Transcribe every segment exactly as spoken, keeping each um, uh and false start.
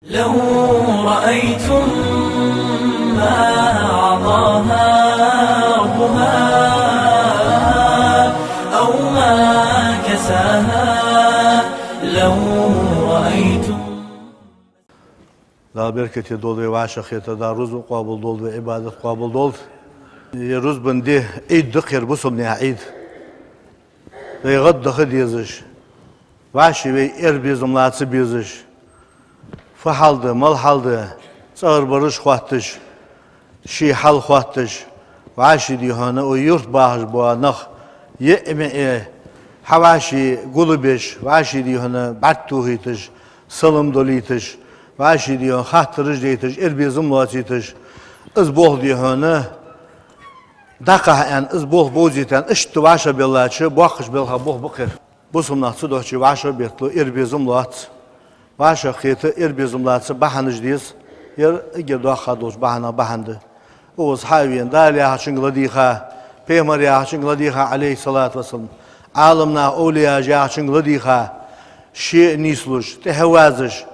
لو رأيتم ما أعطاها ربها أو ما كساها، لو رأيتم. Дала беркате долда вай вӀашагӀкхетар, Дала рузба къоабал долда, вай Ӏибадат къоабал долда. Ер рузбан ди, Ӏид да-кх ер, бусалба наьха Ӏид. Вай гӀаддаха дезаш, вӀаши вай ер безам лаца безаш, фу хьал да, мала хьал да, цӀагӀарбараш хоатташ, ший хьал хоатташ, вӀаши дий хьона, укх юрта бахаш бола нах, йиӀ-миӀ, хьа вӀаши гулбеш, вӀаши дий хьона, бӀарг тохийташ, салам далийташ, вӀаши дий хьона, хаттараш дайташ, ер безам лоацийташ, из болх дий хьона, дӀакхахьа аьнна, из болх бовзийта аьнна, иштта вӀашагӀбеллача, боккхача балха болх ба-кх ер. Бусалба нах цудухьа вӀашагӀбетталу, ер безам лоац. ВӀашагӀкхета, ер безам лаца бахьанаш деза. Ер эггара доккха долча бахьанех бахьан да. Укхаза хьавена, Дала яхачунга ладийгӀа, Пайхамара яхачунга ладийгӀа, Ӏалайхи ссалату вассалам, Ӏаламнаха, овлияаша яхачунга ладийгӀа, ше а нийслуш, тӀехьа вазаш,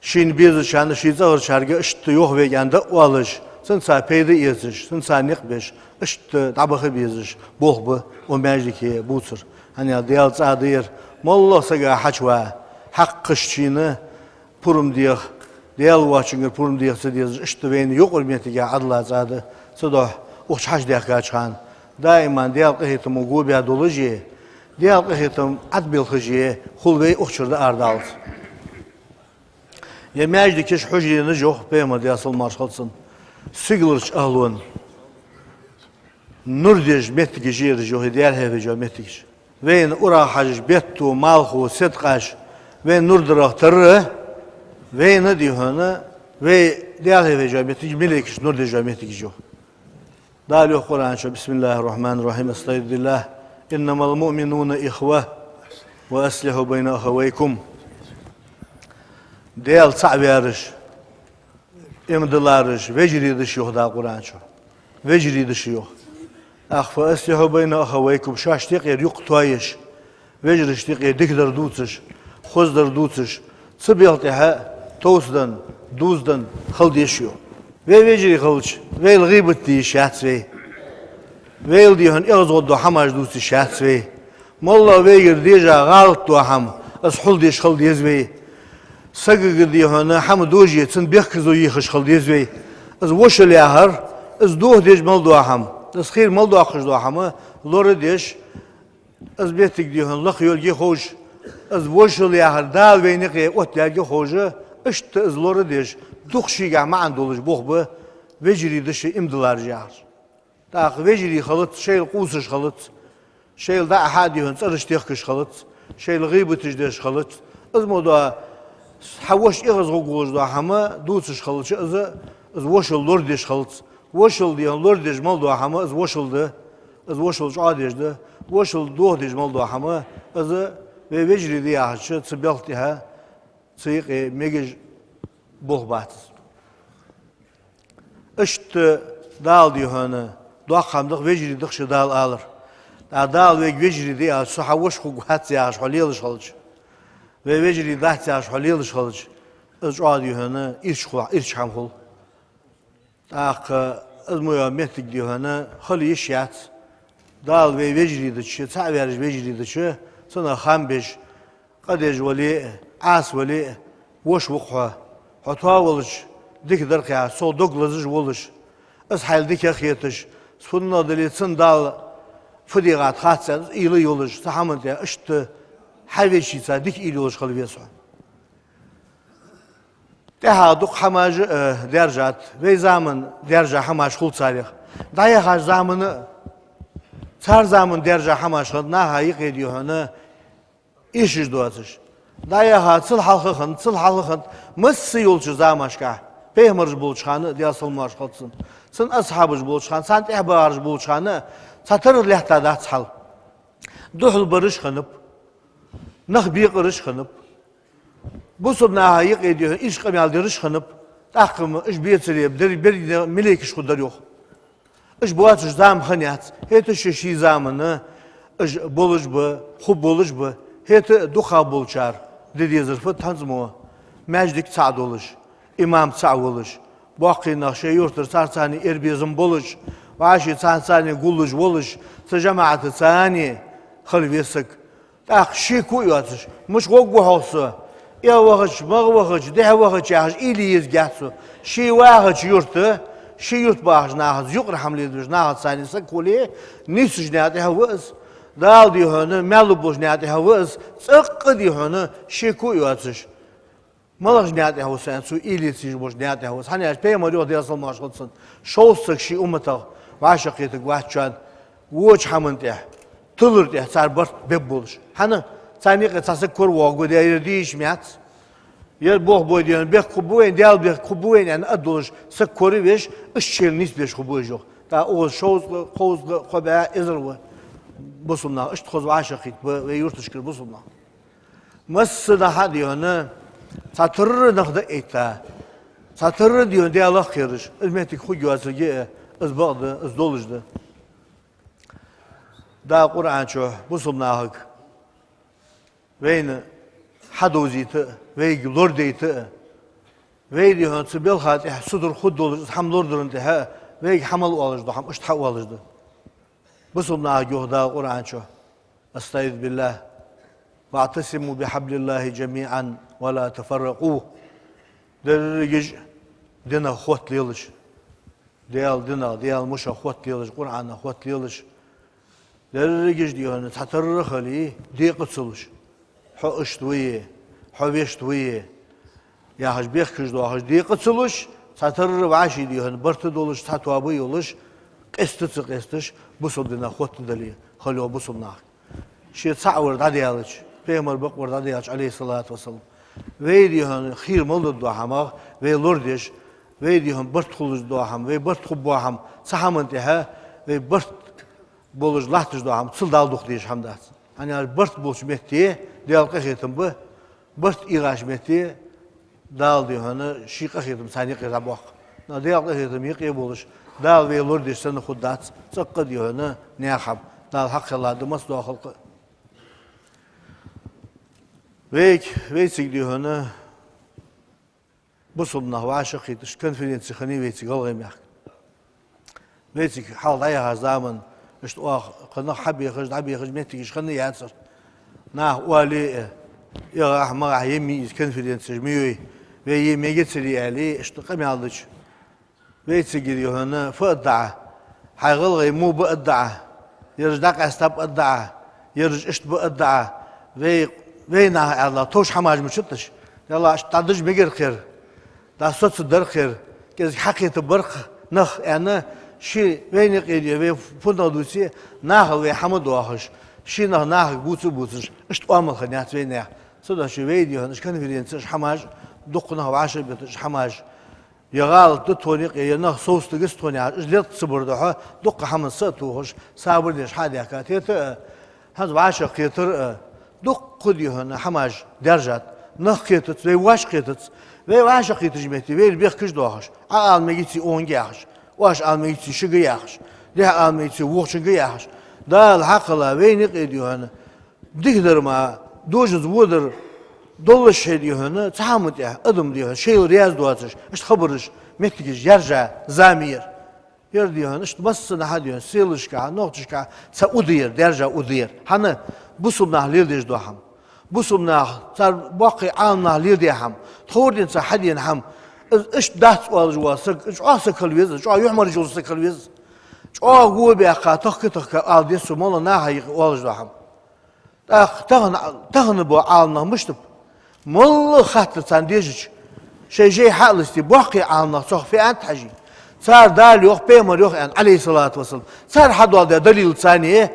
шийна безачарна, ший цӀагӀарчарга иштта йоах вайга аьнна дӀаоалаш, цунца пайда эцаш, цунца никъ беш, иштта дӀабаха безаш болх ба укх маьждиге бувцар. ХӀана аьлча Даьла цӀа да ер, моллагӀа сага хьачува, хьакхашчийна пурам деха, Даьла воацачунгара пурам деха ца дезаш, иштта вайна юкъара моттиге Ӏадала цӀа да. Цудухьа укх чу хьачудаьхкача хана даиман Даьла къахетамо го баь долаш а, Даьла къахетам Ӏадбелхаш а хул вай укх чура дӀаарадаллалца. Ер маьждигаш, хьужаренаш, йоах Пайхамара, Даьла салам-моаршал хилда цунна, сигаларча ахӀло нур деш моттигаш я ераш, йоах, ер Даьла хьехавеш йола моттигаш. Вайна урагӀ хьажаш, бетто, малхо, седкъаш вайна нур дарах тара, вайна дий хьона, вай Даьла хьехавеш йола моттигаш, малейкаш нур деш йола моттигаш, йоах. Дала йоах Къуръан чу: بسم الله الرحمن الرحيم، أستعيذ بالله، إنما المؤمنون إخوة وأصلحوا بين أخويكم. Даьла цаӀ вараш, иман диллараш вежарий да уж, йоах Дала Къуръан чу. Вежарий да уж, йоах. ТӀаккха فأصلحوا بين أخويكم, шоашта юкъера юкъ тоаеш, вежарашта юкъе дикадар дувцаш, хозадар дувцаш, цу белха тӀехьа товсаденна, дузаденна хила деза, йоах. Вай вежарий хилча, вайл гӀийбат де йиш яц вай. Вайл дий хьона эгӀазгӀоргдола хӀамаш дувца йиш яц вай. МоллагӀа вайгара дежа гӀалат дола хӀама, из хьулдеш хила деза вай. Сагагара дий хьона хӀама дожий, цунна бехказло ехаш хила деза вай. Из вошал яхар, из дохадеш мел дола хӀама, из хийра мел доаккхаш дола хӀама лорадеш, из моттиг дий хьона лакха йолга ховш, из вошал яхар Дала вайна юкъе оттадаьлга ховш, иштта из лорадеш, дукха шийгахьа маӀан долаш болх ба вежарий да уж, иман диллараш яхар. ТӀаккха вежарий хилац, шоайла къувсаш хилац, шоайла дӀа а хьа а дий хьона цӀераш техкаш хилац, шоайла гӀийбаташ деш хилац. Из мо дола хьа воша эгӀазгӀоргволаш дола хӀама дувцаш хилча, из, из вошал лорадеш хилац. Вошал дий хьона лорадеш мел дола хӀама, из вошал да, из вошал чӀоагӀдеш да. Вошал дохадеш мел дола хӀама, из вай вежарий да яхача, цу белха тӀехьа, цу юкъе мегаш болх бац из. Иштта Дала дий хьона доккха хӀама да-кх, вежарий да-кх уж Дала алар. ТӀаккха Дала вайга вежарий да аьлча, со хьа воша хургвац яхаш хьо лелаш хилча, вай вежарий дац яхаш хьо лелаш хилча, из чӀоагӀа дий хьона ирча ху-, ирча хӀама хул. ТӀаккха из мо йола моттиг дий хьона хила йиш яц. Дала вай вежарий дича, цаӀ ваьраш вежарий дича, цунах хам беш, къа деш вале а, Ӏаса вале а, воша ва-кх хьо. Хьо тоаволча дика дар-кх яхаш, цох дог лазаш волаш, из хьайна дика хеташ, цунна дале, цунна Дала фу дийгӀад хац аьнна, уйла йолаш, цу хӀаман тӀа иштта хьа вешийца дика уйла йолаш хила веза хьо. ТӀехьагӀа дукха хӀамаш а, э, даьржад. Вай заман даьржа хӀамаш хул царех. ДӀаяхача заман а, цар заман даьржа хӀамаш хиннад наха юкъе дий хьона эшаш доацаш. ДӀаяха цул хьалха хиннад, цул хьалха хиннад, масса йолча замашка, пайхамараш болча хана а, Даьла салам-моаршал хилда царна, цун асхьабаш болча хана, царна тӀехьабахараш болча хана а, цхьатарра лаьтта дац хьал. Духьалбараш хиннаб, нах бекъараш хиннаб, бусалба наха юкъе дий хьона ирча къамаьл дераш хиннаб, тӀаккха-м уж бецаре бер-, берригаш малейкаш хургдар, йоах. Уж боацаш зама хиннаяц, хӀаьта а ший-ший заман уж болаш ба, хургболаш ба, хӀаьта а дукхагӀболчар де дезар фуд хӀанз мо? маьждиг цаӀ долаш, имам цаӀ волаш, боккхий нах шоай юртара царца цхьана ер безам болаш, вӀаший царца цхьана гуллуш волаш, цу жамаӀатаца цхьана хила веза саг. ТӀаккха шеко а йоацаш, муш гӀоргва хьогӀ со, эхь вахача, магӀа вахача, дехьа вахача яхаш, уйла е езаргьяц цо. Ше вахача юрта, ший юрта бахача нахаца, юкъара хӀама леладеча нахаца цхьана саг хуле, нийсача наькъа тӀа ва из, Дала, дий хьона, маьл лургболча наькъа тӀа ва из, цӀаккха, дий хьона, шеко а йоацаш, малагӀча наькъа тӀа ва со аьнна, цо уйла е ца езаш болча наькъа тӀа ва из. ХӀана аьлча Пайхамара йоах, Даьла салам-моаршал хилда цунна, шовзткъа саг ший умматах вӀашагӀкхетаргва аьнна, воча хӀаман тӀа, тилара тӀа цар барт бергболаш. ХӀана? Царна юкъе цхьа саг коравоагӀаргва, дий, ер дийша ма яц, ер болх бой, дий хьона, бехк хургба вайна, Даьла бехк хургба вайна аьнна, а долаш саг коравеш, иштта шоайла нийсбеш хургба уж, йоах. ТӀаккха укхаза шовзткъа, кховзткъа, кхо бӀаь, эзар ва бусалба нах, иштта хоза вӀашагӀкхийтта ба вай юрташкара бусалба нах. Массанахьа, дий хьона, цхьатарра нах дӀаэтта, цхьатарра, дий хьона, Даьлах кхераш, из моттиг хургйоацалга а, из бакъда, из долаш да. Дала Къуръан чу бусалба нахага вайна хьадовзийта а, вайга лорадайта а, вай, дий хьона, цу балха тӀехьа судара хургдолаш из хӀама лорадарах тӀехьа а вайга хӀама оалаш да, хӀама иштта хьаоалаш да. Бусалба нахага йоах Дала Къуръан чу: أستعيذ بالله. واعتصموا بحبل الله جميعا ولا تفرقوا. Дерригаш динах хотталелаш, Даьла динах, Даьла мушах хотталелаш, Къуръанах хотталелаш. Дерригаш, дий хьона, цхьатарра хиле, декъа ца луш. Хьо иштта ва е, хьо вешта ва е яхаш, бехкаш доахаш, декъа ца луш, цхьатарра вӀаший, дий хьона, барт долаш, цхьа тоаба йолаш, къаста ца къасташ, бусалба динах хоттадале, хила йоах бусалба нах. Ше цаӀ вар дӀадаьлча, Пайхамара бакъвар дӀадаьлча, Ӏалайхи ссалату вассалам, вай, дий хьона, хийра мел дола хӀамах вай лорадеш, вай, дий хьона, барт хулаш дола хӀама, вай барт хургбола хӀама, цу хӀаман тӀехьа вай барт болаш латташ дола хӀама цул Дала дукха дезаш хӀама дац. ХӀана аьлча барт болча метте Даьла къахетам ба, барт эгӀача метте Дала, дий хьона, ший къахетам царна юкъера дӀабоаккх. Но Даьла къахетам юкъе болаш, Дала вай лорадеш санна хургдац цӀаккха, дий хьона, наьха хӀама. Дала хьакхелла да массадола халкъ а. Вайга, вайцига, дий хьона, бусалба нах вӀашагӀкхеташ конференци хиннай вайцига ГӀалгӀай мехка. Вайцига хьалха дӀаяхача заман, иштта оаха кхы нах хьабехаш, дӀабехаш моттигаш хиннай яцар. Наха оале а, эгӀа ахь, магӀа ахь, е ма йий из конференцеш, ма йой, вай е мегацаре аьле, иштта къамаьл дича, вайцига, дий хьона, фу аргда Ӏа? Хьай гӀалгӀай во ба аргда Ӏа, ераш дӀакъаьстаб аргда Ӏа, ераш иштта ба аргда Ӏа, вай, вай наха аьнна товш хӀамаш мичад уж? Даьла, иштта дӀадажа мегар кхер, дӀасоцадар кхер, кӀезига хьакхетаргбар-кх нах аьнна, ший вайна юкъе, вай фуннагӀа дувце, нахал вай хӀама доахаш, ший нах нахага бувца а бувцаш, иштта оамал хиннаяц вайнаьха. Цудухьа вай, дий хьона, уж конференцеш, уж хӀамаш, дукха нах вӀашагӀбиташ, уж хӀамаш, е гӀалат да тхона юкъе, е нах совцадергдац тхона яхаш, уж лерхӀа ца бар духьа, дукха хӀаман са а тохаш, сабар деш хьадаьхкад. ХӀаьта а, хӀанз вӀашагӀкхетар а, дукха, дий хьона, хӀамаш даьржад. Нах кхетац, вай воаш кхетац. Вай вӀашагӀкхетача метте, вайна бехкаш доахаш, Ӏа ала мегаций укхунга яхаш, оаш ала мегаций шуга яхаш, дехьа ала мегаций вокхунга яхаш. Дала хьакхелла вайна юкъе, дий хьона, дикадар мара, дожанза водар долаш хье, дий хьона, цхьа хӀаман тӀехьа адам, дий хьона, шоайла раьза доацаш, иштта хабараш, моттигаш яьржа зама яр. Ер, дий хьона, иштта массанахьа, дий хьона, селашка, нохчашка цхьа удар яр, даьржа удар яр. ХӀана? Бусалба наха леладеш дола хӀама, бусалба наха, цар боккхий Ӏаламнаха леладаь хӀама, тховра денз цар хьадена хӀама, из иштта дац оалаш вола саг, из чӀоагӀа саг хила веза, чӀоагӀа юхьмараш йола саг хила веза. ЧӀоагӀа го баьккха, тахка-тахка ала деза цо моллагӀча наха юкъе оалаш дола хӀама. ТӀаккха тахан, тахан бола Ӏаламнах мишта ба? МоллагӀа хаттар царна дешача, шоай жай хьа а листе, боккхий Ӏаламнах цох фу аьннад хьажий. Цар Дала йоах, Пайхамара йоах аьнна, Ӏалайхи ссалату вассалам. Цар хьадоаладаь далил царна я.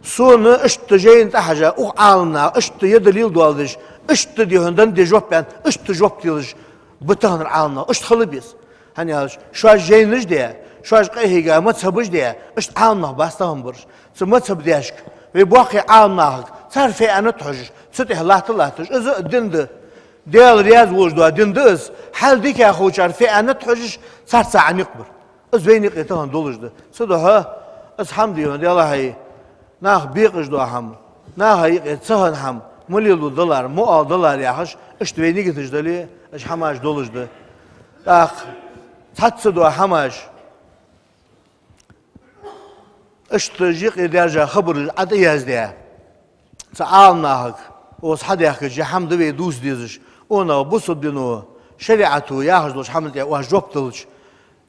Сона иштта жайна тӀа хьежа, укх Ӏаламнаха иштта я далил доаладеш, иштта, дий хьона, денна да жоп аьнна, иштта жоп делаш ба таханара Ӏаламнах, иштта хила беза. ХӀана аьлча шоаш жайнаш а даь, шоаш къахьийга мазхӀабаш а даь, иштта Ӏаламнах бац тахан бараш. Цу мазхӀаб даьшка, вай боккхий Ӏаламнахага, цар фу аьннад хьожаш, цу тӀа латта а латташ, из а ди да, Даьла раьза волаш дола ди да из, хьал дика ховчар фу аьннад хьожаш, царца Ӏа никъ бар. Из вайна юкъе тахан долаш да. Цудухьа из хӀама, дий хьона, Даьла хьай, наха бекъаш дола хӀама, наха юкъе ца хинна хӀама ма леладу далар, ма оал далар яхаш, иштта вай нигаташ дале, Уж хӀамаш долаш да. ТӀаккха цхьацца дола хӀамаш, иштта жикъе даьржа хабараш Ӏа тӀаяздаь, цу Ӏаламнахага, оцу хьадаьхкача хӀама да вай дувца дезаш, оаха бусалба дино, шариӀато яхаш долча хӀаман тӀа оаш жоп далча,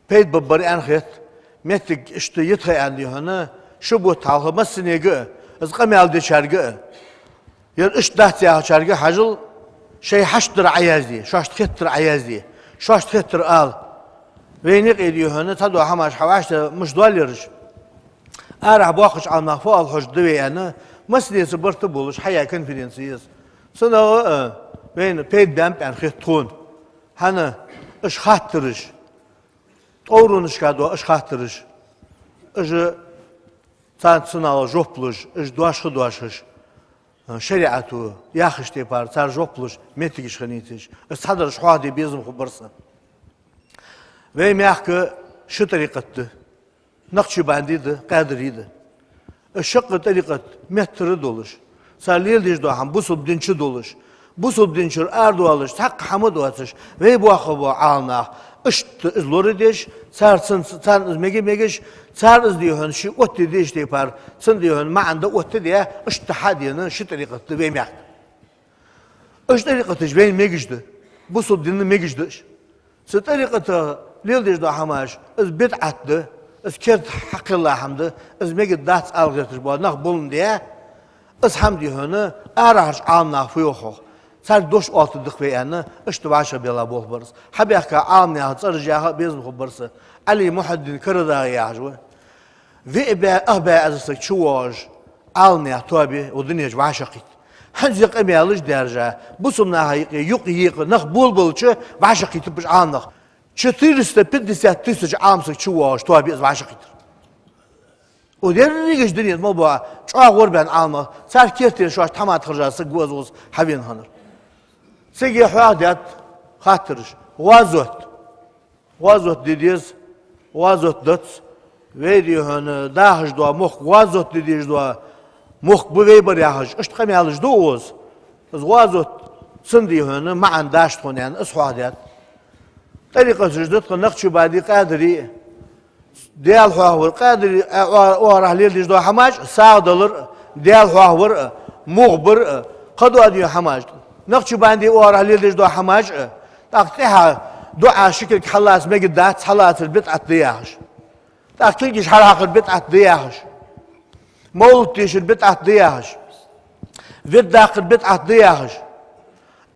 пайда бергба аьнна хет, моттиг иштта йита хьа аьнна, дий хьона, ши бутт хьалха массанега а, из къамаьл дечарга а, ер иштта дац яхачарга а хьажал, шоай хьаштара Ӏаязде, шоашта хетар Ӏаязде, шоашта хетар ала. Вайна юкъе, дий хьона, цхьадола хӀамаш хьа вӀаштӀехьа муш доаллараш. Арахьа боккхача Ӏаламнаха фу оал хьожаргда вай аьнна, массанеца барт а болаш, хьаяь конференци я из. Цунах а вайна пайда баьннаб аьнна хет тхона. ХӀана, уж хаттараш, тӀовранашка дола уж хаттараш, уж царна цунах жоп луш, уж дош ха дош хилча, шариӀато яхача тайпара цар жоп луш, моттигаш хиннай уж. Уж цхьадараш хьоахаде безам хургбар са. Вай мехка ши тӀарикъат да. Накъшбанди да, Къаьдири да. Уж шаккхе тӀарикъат меттара долаш, цар леладеш дола хӀама бусалба дин чу долаш, бусалба дин чура арадоалаш цхьаккха хӀама доацаш, вай боккхий бола Ӏаламнах иштта из лорадеш, цар цун, царна из мега мегаш, цар из, дий хьона, ший оттаде дезача тайпара, цун, дий хьона, маӀан да оттадаь, иштта хьадена ши тӀарикъат да вай мехка. Уж тӀарикъаташ вайна мегаш да, бусалба дина мегаш да уж. Цу тӀарикъата леладеш дола хӀамаш, из бидӀат да, из керда хьакхелла хӀама да, из мегаргдац ала гӀерташ бола нах боландаь, из хӀама, дий хьона, арахьарча Ӏаламнаха фу йоах хьох, царга дош оалийтаргда-кх вай аьнна, иштта вӀашагӀбелла болх бар из. Хьабаьхка Ӏаламнаьха цӀераш яха а безам хургбар са. Ӏали Мухьйаддин Карадагӏи яхаш ва. Виъ бӀаь, ах бӀаь эзар саг чувоагӀаш, Ӏаламнаьха тоаба укх дунен чу вӀашагӀкхийтта. ХӀанз из къамаьлаш даьржа, бусалба наха юкъе юкъ-екъа нах болабелча, вӀашагӀкхийттаб уж Ӏаламнах. Четыреста пятьдесят тысяч Ӏаламсаг чувоагӀаш тоаба я из вӀашагӀкхийтар. Укх дерригача дунен тӀа мел бола чӀоагӀа гӀорбаьнна Ӏаламнах, цар керттера шоашта хӀама тӀа хержа саг ва из, укхаза хьавена хиннар. Цига хьоахадаьд хаттараш. ГӀазот. ГӀазот де деза, гӀазот дац. Вай, дий хьона, дахаш дола мохк, гӀазот де дезаш дола мохк ба вай бар яхаш, иштта къамаьлаш да укхаза. Из гӀазот, цун, дий хьона, маӀан дашт тхона аьнна, из хьоахадаьд. ТӀарикъаташ да тха Накъшбанди, Къаьдири. Даьла хьоахавар, Къаьдири, а, о-, оагӀорахьа леладеш дола хӀамаш а, сагӀа далар а, Даьла хьоахавар а, мугӀ бар а, кхыдола, дий хьона, хӀамаш. Накъшбанди оагӀорахьа леладеш дола хӀамаш а, тӀаккха тӀехьа дуӀа, ши кулг хьаллаца мегаргдац, хьаллацар бидӀат да яхаш. ТӀаккха кулгаш хьалхьакхар бидӀат да яхаш. Мовлат дешар бидӀат да яхаш. Вирд даккхар бидӀат да яхаш.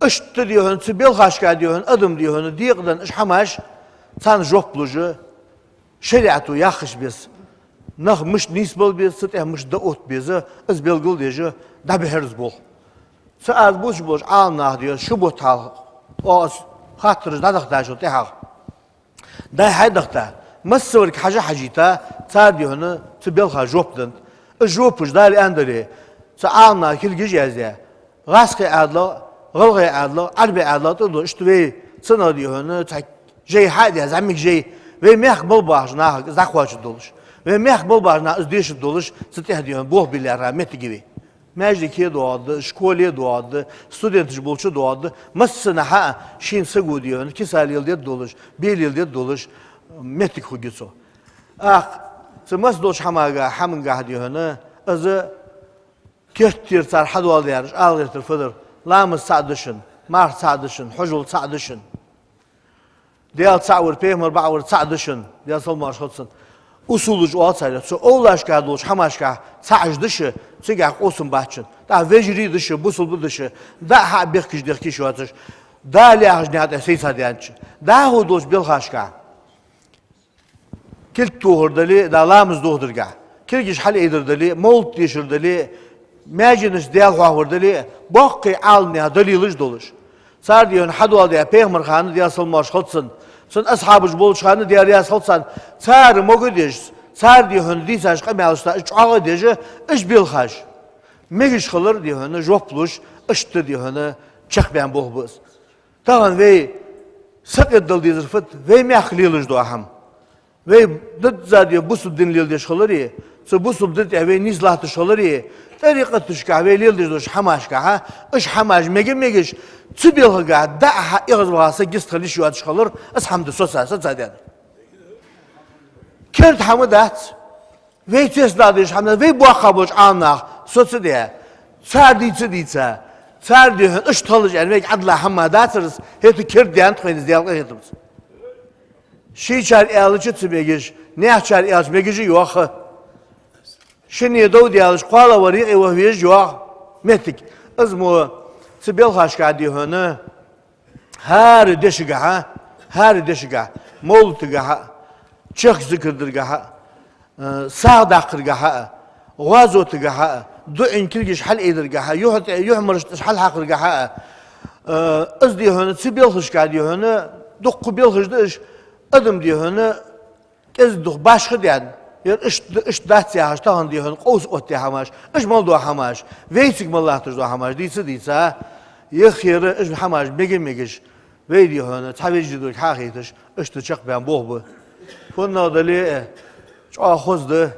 Иштта, дий хьона, цу белхашка, дий хьона, адам, дий хьона, декъаденна уж хӀамаш, царна жоп луш, шариӀато яхача беса, нах мишта нийсбала беза, цу тӀа мишта дӀаотта беза, из белгалдеш, дӀабихьар из болх. Цу аз бувцаш болча Ӏаламнаха, дий хьона, ши бутт хьалха, оаха аз хаттараш дӀадахийтачул тӀехьагӀа, дӀа-хьа дахийта, массаварга хьажа-хьажийта, цар, дий хьона, цу белха жоп деннад. Из жопаш, Дала аьнна дале, цу Ӏаламнаха кулгаш яздаь, гӀазкхий Ӏаьдала, гӀалгӀай Ӏаьдала, Ӏарбий Ӏаьдала тӀа дола, иштта вай цунах, дий хьона, цхьа жай хьадаь, зӀамига жай, вай мехка мел бахача нахага из дӀакхоачаргдолаш, вай мехка мел бахача наха из дешаргдолаш, цу тӀа, дий хьона, болх билла яр моттиг я вай. Маьждиге доагӀаргда, школе доагӀаргда, студенташ болча доагӀаргда, массанахьа а шийна саго, дий хьона, киса леладергдолаш, бе леладергдолаш моттиг хургья цох. ТӀаккха цу масса долча хӀамага, хӀамангахьа, дий хьона, из керттера цар хьадоаладаьр, ала гӀертар фу дар: ламаз цаӀ да шун, марха цаӀ да шун, хьажол цаӀ да шун. Даьла цаӀ вар, пайхамар бакъвар цаӀ да шун, Даьла салам-моаршал хилда цунна. Усулаш оал царех, цу овлашка долча хӀамашка цаӀ уж да шун, цигахьа къовсам бац шун. ТӀаккха вежарий да шун, бусалба да шун, дӀа-хьа бехкаш дехке йиш йоацаш, Дала яхача наькъа тӀа сайца даьннача. ДӀахо долча белхашка, кулг тохар дале а, да ламаз дохадаргахьа, кулгаш хьалъайдар дале а, мовлат дешар дале а, маьженашца Даьла хьоахавар дале а, боккхий Ӏаламнаьха далилаш долаш. Цар, дий хьона, хьадоаладаь пайхамара хана, Даьла салам-моаршал хилда цунна, цун асхьабаш болча хана, Даьла раьза хилва царна, цар могадеш, цар, дий хьона, дийцача къамаьлашта чӀоагӀа деш, уж белхаш мегаш хилар, дий хьона, жоп луш, иштта, дий хьона, чакхбаьнна болх ба из. Тахан вай сакъердала дезар фуд? Вай мехка лелаш дола хӀама. Вай дизза, дий хьона, бусалба дин леладеш хиларе, цу бусалба дина тӀа вай нийслатташ хиларе, Тӏарикъаташка вай леладеш долча хӏамашка, уж хӏамаш мега-мегаш, цу белхагахь дӏа а хьа эгӏазваха са гист хила йиш йоацаш хилар, аз хӏама да соца, соца даьд. Керда хӏама дац. Вай цецдала дезаш хӏама дац, вай боккха болча Ӏаламнаха соца даьд. Цар дийца, дийца. Цар дий хьона, иштта хилалаш аьнна, вайга Ӏадала хӏама дацар из, хӏаьта керда даьннад тхона из, Даьла къахетамца. Шийчар аьлча ца мегаш, наьхачар аьлча мегаш а йоах. Шинне дов даьлча, кхоалагӏвар юкъе ваха везаш йоах моттиг. Из мо цу белхашка дий хьона, хӏара дешагахьа, хӏара дешагахьа, мовлатагахьа, чехка зикар даргахьа, э, сагӏа даккхаргахьа, гӏазотагахьа, дуӏин кулгаш хьалъайдаргахьа, юхь-, юхьмаршал хьалхьакхаргахьа, э, из дий хьона, цу белхашка дий хьона, дуккха белхаш да уж, адам дий хьона, кӏезига-дукха башха даьнна, ер иштта, иштта дац яхаш, тахан дий хьона къовса оттадаь хӏамаш, уж мел дола хӏамаш, вайцига мел латташ дола хӏамаш, дийца, дийца, яххьара уж хӏамаш мега-мегаш, вай дий хьона, цхьа вежарий долга хьахайташ, иштта чакхбаьнна болх ба. ХӀаннагӏа дале а, чӏоагӏа хоза да,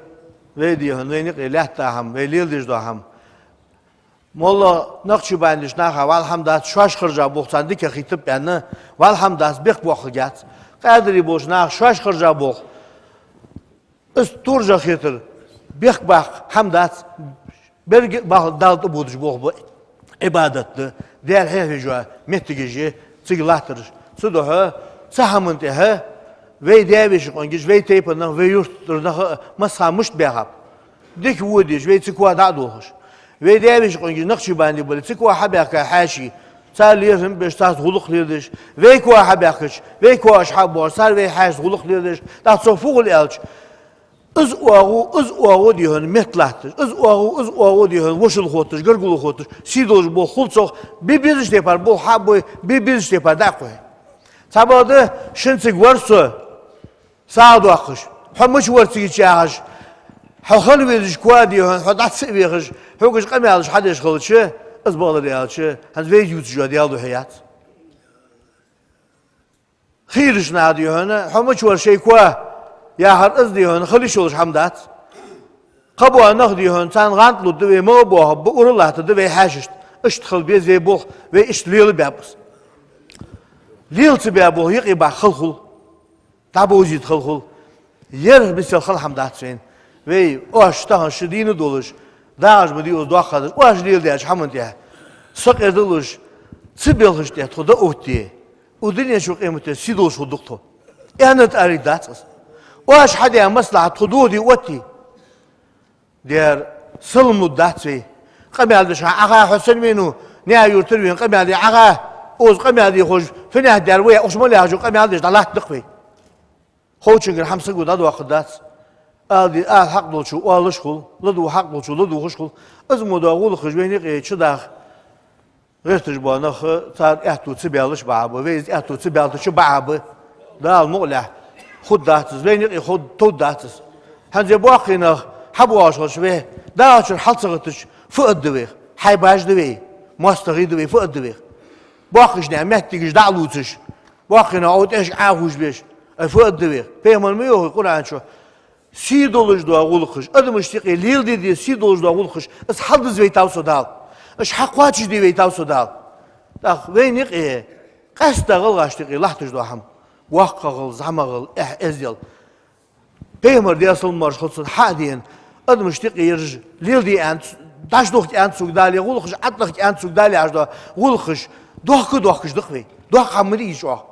вай дий хьона, вайна юкъе лаьтта хӏама, вай леладеш дола хӏама. Моллагӏа нахчубандеш наха вӏалла хӏама дац, шоаш харжа болх царна дика хийтаб аьнна, вӏалла хӏама дац, бехк боаккхаргьяц. Къадарий болча наха шоаш харжа болх, из туржа хетар, бехк баккха хӏама дац, беррига а баккха Далла тӏабодаш болх ба, Ӏибадат да, Даьла хьехавеш йола моттигаш я цига латтараш. Цудухьа цу хӏаман тӏехьа вай даь-веший къонгаш, вай тайпан нах, вай юртара нах а массахана мишта баьхаб. Дика вода езаш, вай цига дӏа а дохаш. Вай даь-веший къонгаш нахчубанди бале, цига хьабаьхка хьаьший, цар лерхӏам беш, царца гӏулакх леладеш. Вай хьабаьхкача, вай оаш хьабоагӏаш, цар вай хьаьшаца гӏулакх леладеш. Тӏаккха цо фу хул аьлча, из оагӏув, из оагӏув дий хьона метта латташ. Из оагӏув, из оагӏув дий хьона вошал хотташ, гаргало хотташ, сий долаш болх хул цох, бе безача тайпара болх хьабой, бе безача тайпара дӏа а кхухье. Цхьабакъда шин цига вар со, сагӏа доаккхаш, хьо мича вар цига яхаш, хьо хала везаш коа дий хьона, хьо дӏа ца а вехаш, хьога уж къамаьлаш хьадеш хилча, из бакъдар аьлча, хӏанз вайга ювцаш йола Даьла духьа яц. Хийрача наха дий хьона, хьо мича вар шоай коа яхар, из дий хьона хила йиш йолаш хӏама дац. Кхыбола нах дий хьона, царна гӏант лургда вай, мала боахаргба, ура латтаргда вай хьаьшашта. Иштта хила беза вай болх, вай иштта лелабаьб из. Лела ца баь болх юкъе баккха хала хул. ДӀабовзийта хала хул. Ер мисал хала хӀама дац вайна. Вай, оаш тахан шу дийна долаш, дагӀаш ма дий из доккха хадаш, оаш леладаьча хӀаман тӀа сакъердалуш, цу белхаш тӀа тхо дӀаоттаде, укх дунен чу, къематдийнахьа сий долаш хургда-кх тхо. Аьнна тӀариг дац из. Оаш хьадаь маслахьат тхо дохаде отте. Дера, салам лургдац вай. Къамаьл деш хьа Ӏаха, хьо санна венав, наьха юртара вена къамаьл де Ӏаха, укхаза къамаьл де ховш, финехь дер вай, уж ма лаьхьа жо къамаьл деш дӀалаттадакх вай. Ховчунгара хӀама саго дӀадоаккхаргдац. Ала де, ала хьакъ долчо оалаш хул, ладувгӀа хьакъ долчо ладувгӀаш хул. Из мо доагӀа гӀулакхаш вайна юкъе чудаха гӀерташ бола нах, цар аьттув ца баьлча бакъахьа ба, вай из аьттув ца баьлча бакъахьа ба. Дала мукъалехь, хургдац из, вайна юкъе хургда, товргдац из. ХӀанз ер боккхий нах хьабоагӀаш хилча вай, дагӀачура хьал ца гӀаттача, фу аргда вайх? Хьайбаш да вай, моастагӀий да вай, фу аргда вайх? Боккхийча наьха моттигаш дӀа а лувцаш, боккхий нах укх тӀехьашка Ӏохувш беш, ай, фу аргда вайх? Пайхамара ма йоахий Къуръан чу: сий долаш дола гӀулакхаш, адамашта юкъе леладе деза сий долаш дола гӀулакхаш, из хьалдиза вайтав со Дала. Уж хьакхоачашде вайтав со Дала. ТӀаккха вайна юкъе, къаьстта гӀалгӀашта юкъе латташ дола хӀама: воккхагӀал, зӀамагӀал, эхь-эздел. Пайхамара, Даьла салам-моаршал хилда цунна, хьа а дена, адамашта юкъе ераш леладе аьнна, дӀадохка аьннад цунга Дала, е гӀулакхаш Ӏодохка аьннад цунга Дала яхаш дола гӀулакхаш дохка а дохкаш да-кх вай. Доккха хӀама ма дий из чӀоагӀа.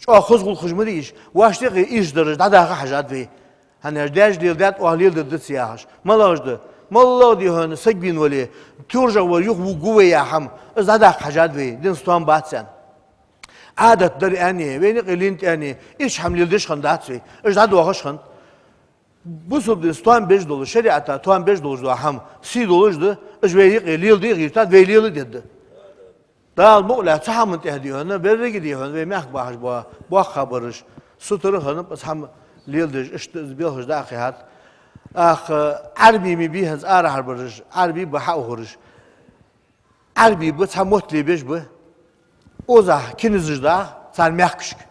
ЧӀоагӀа хоза гӀулакхаш ма дий уж. Воашта юкъе ирча дараш дӀадаха хьажад вай. ХӀана аьлча даьша леладаьд, оаха леладергда ца яхаш. МалагӀаш да? МоллагӀа, дий хьона, саг вийна вале, туржагӀвар юхавугаргва вай яха хӀама, из дӀадаха хьажад вай, дин-стом бац аьнна. Ӏадат дар аьнна, вайна юкъе лийннад аьнна, иштта хӀама леладеш хиннадац вай, уж дӀадоахаш хиннад. Бусалба дина стом беш долаш, шариӀата том беш долаш дола хӀама сий долаш да, уж вай юкъе леладе гӀертад, вай леладергда. Дала мукъалехь, цу хӀаман тӀа, дий хьона, беррига, дий хьона, вай мехка бахаш бола боккхагӀбараш сутара хиннаб, из хӀама леладеш, иштта из белхаш дӀа а кхихьад. ТӀаккха Ӏарбий ма бий хӀанз арахьарбараш, Ӏарбий ба хьаухараш. Ӏарбий ба, цхьа мотт лебеш ба. Укхазахь киназаш даха цар мехкашка,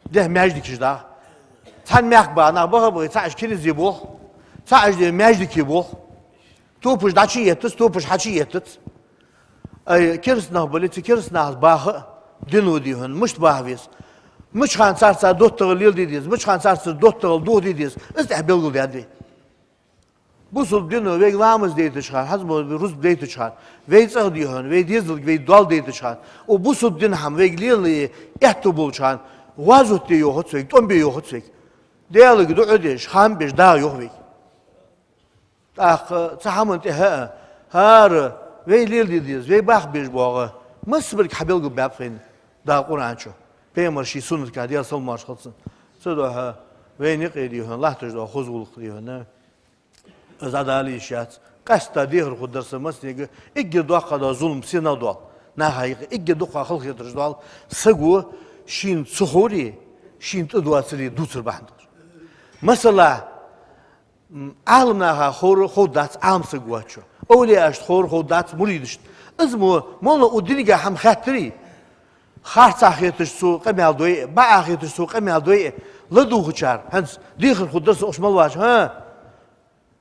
дехьа маьждигаш даха. Цхьан мехка баха нах баха а бахий, цхьаъаш киназе болх, цхьаъаш, дий, маьждиге болх. Топаш дӀачуеттац, топаш хьачуеттац. Ай, кераста нах бале, цу кераста нахаца баха а дино, дий хьона, мишта баха веза? Мича хана царца доттагӀал леладе деза, мича хана царца доттагӀал дохаде деза, из тӀехьа белгалдаьд вай. Бусалба дино вайга ламаз дайтача хана, хӀанз мо рузба дайтача хана, вай цӀагӀа, дий хьона, вай дезалга вай доал дайтача хана, укх бусалба дина хӀама вайга лелае аьттув болча хана, гӀазот де йоахац вайга, тӀом бе йоахац вайга. Даьлага дуӀа деш, хам беш, дагӀа йоах вайга. ТӀаккха цу хӀаман тӀехьа а, хӀара вай леладе деза, вай баха беза боагӀа, массабарг хьабелгалбаьб вайна Дала Къуръан чу, Пайхамара ший суннатагахьа, Даьла салам-моаршал хилда цунна. Цудухьа вайна юкъе, дий хьона, латташ дола хоза гӀулакх, дий хьона, из дӀадала йиш яц. Къаьстта дехар хургдар са массанега, эггара доккха дола зулам сенах доал, наха юкъе эггара дукха халахетараш доал саго шийна ца ховре, шийна тӀадоацаре дувцар бахьан долаш. Масала, М, Ӏаламнаха ховр ховргдац Ӏамсаг воацачоа. Овлияашта ховр ховргдац муридашта. Из мо моллагӀа укх динагахьа хӀама хаьттаре, харцахьа хеташ цо къамаьл дой а, бакъахьа хеташ цо къамаьл дой а, ладувгӀачар, хӀанз дехар хургдар са укх чу мел ваьча, хӀа?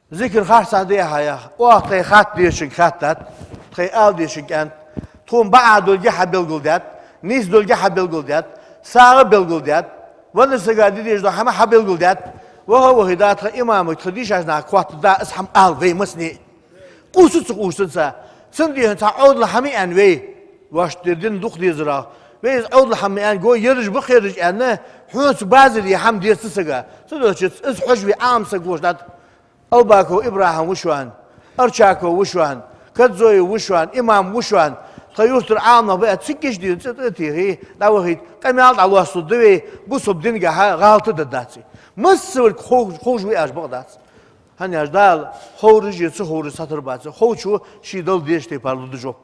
Зикар харцахьа дехьа яха, оаха тхоай хатта дезачунга хаьттад, тхоай ала дезачунга аьннад, тхона бакъахьа долга хьабелгалдаьд, нийса долга хьабелгалдаьд, сагӀа белгалдаьд, веннача сага де дезаш дола хӀама хьабелгалдаьд. Ваха а вахе, да, тха имамага, тха дийшача нахага хоаттаргда из хӀама ала вай массане а. Къувсац, къувсац цар. Цунна, дий хьона, цхьа Ӏовдала хӀама аьнна вай, воашта дер дина дукха дезарах. Вай из Ӏовдала хӀама аьнна, го ераш ба, кхераш аьнна, хьона цу базаре хӀама дезац цу сага. Цудухьа из хьожаш ве Ӏамсаг волаш дац. Албаков ИбрахӀим ва шоана, Арчаков ва шоана, Кадзоев ва шоана, имам ва шоана, тха юртара Ӏаламнах ба аьнна, цига гуш дийна цӀи тӀатехе, дӀавахийта, къамаьл дӀалоасталургда вай, бусалба динагахьа гӀалат дергдац вай. Массаварг хов-, ховш ва аьнна бакъ дац. ХӀана аьлча Дала ховраш а, ца ховраш а сатар бац. Ховчо ший дала дезача тайпара лургда жоп.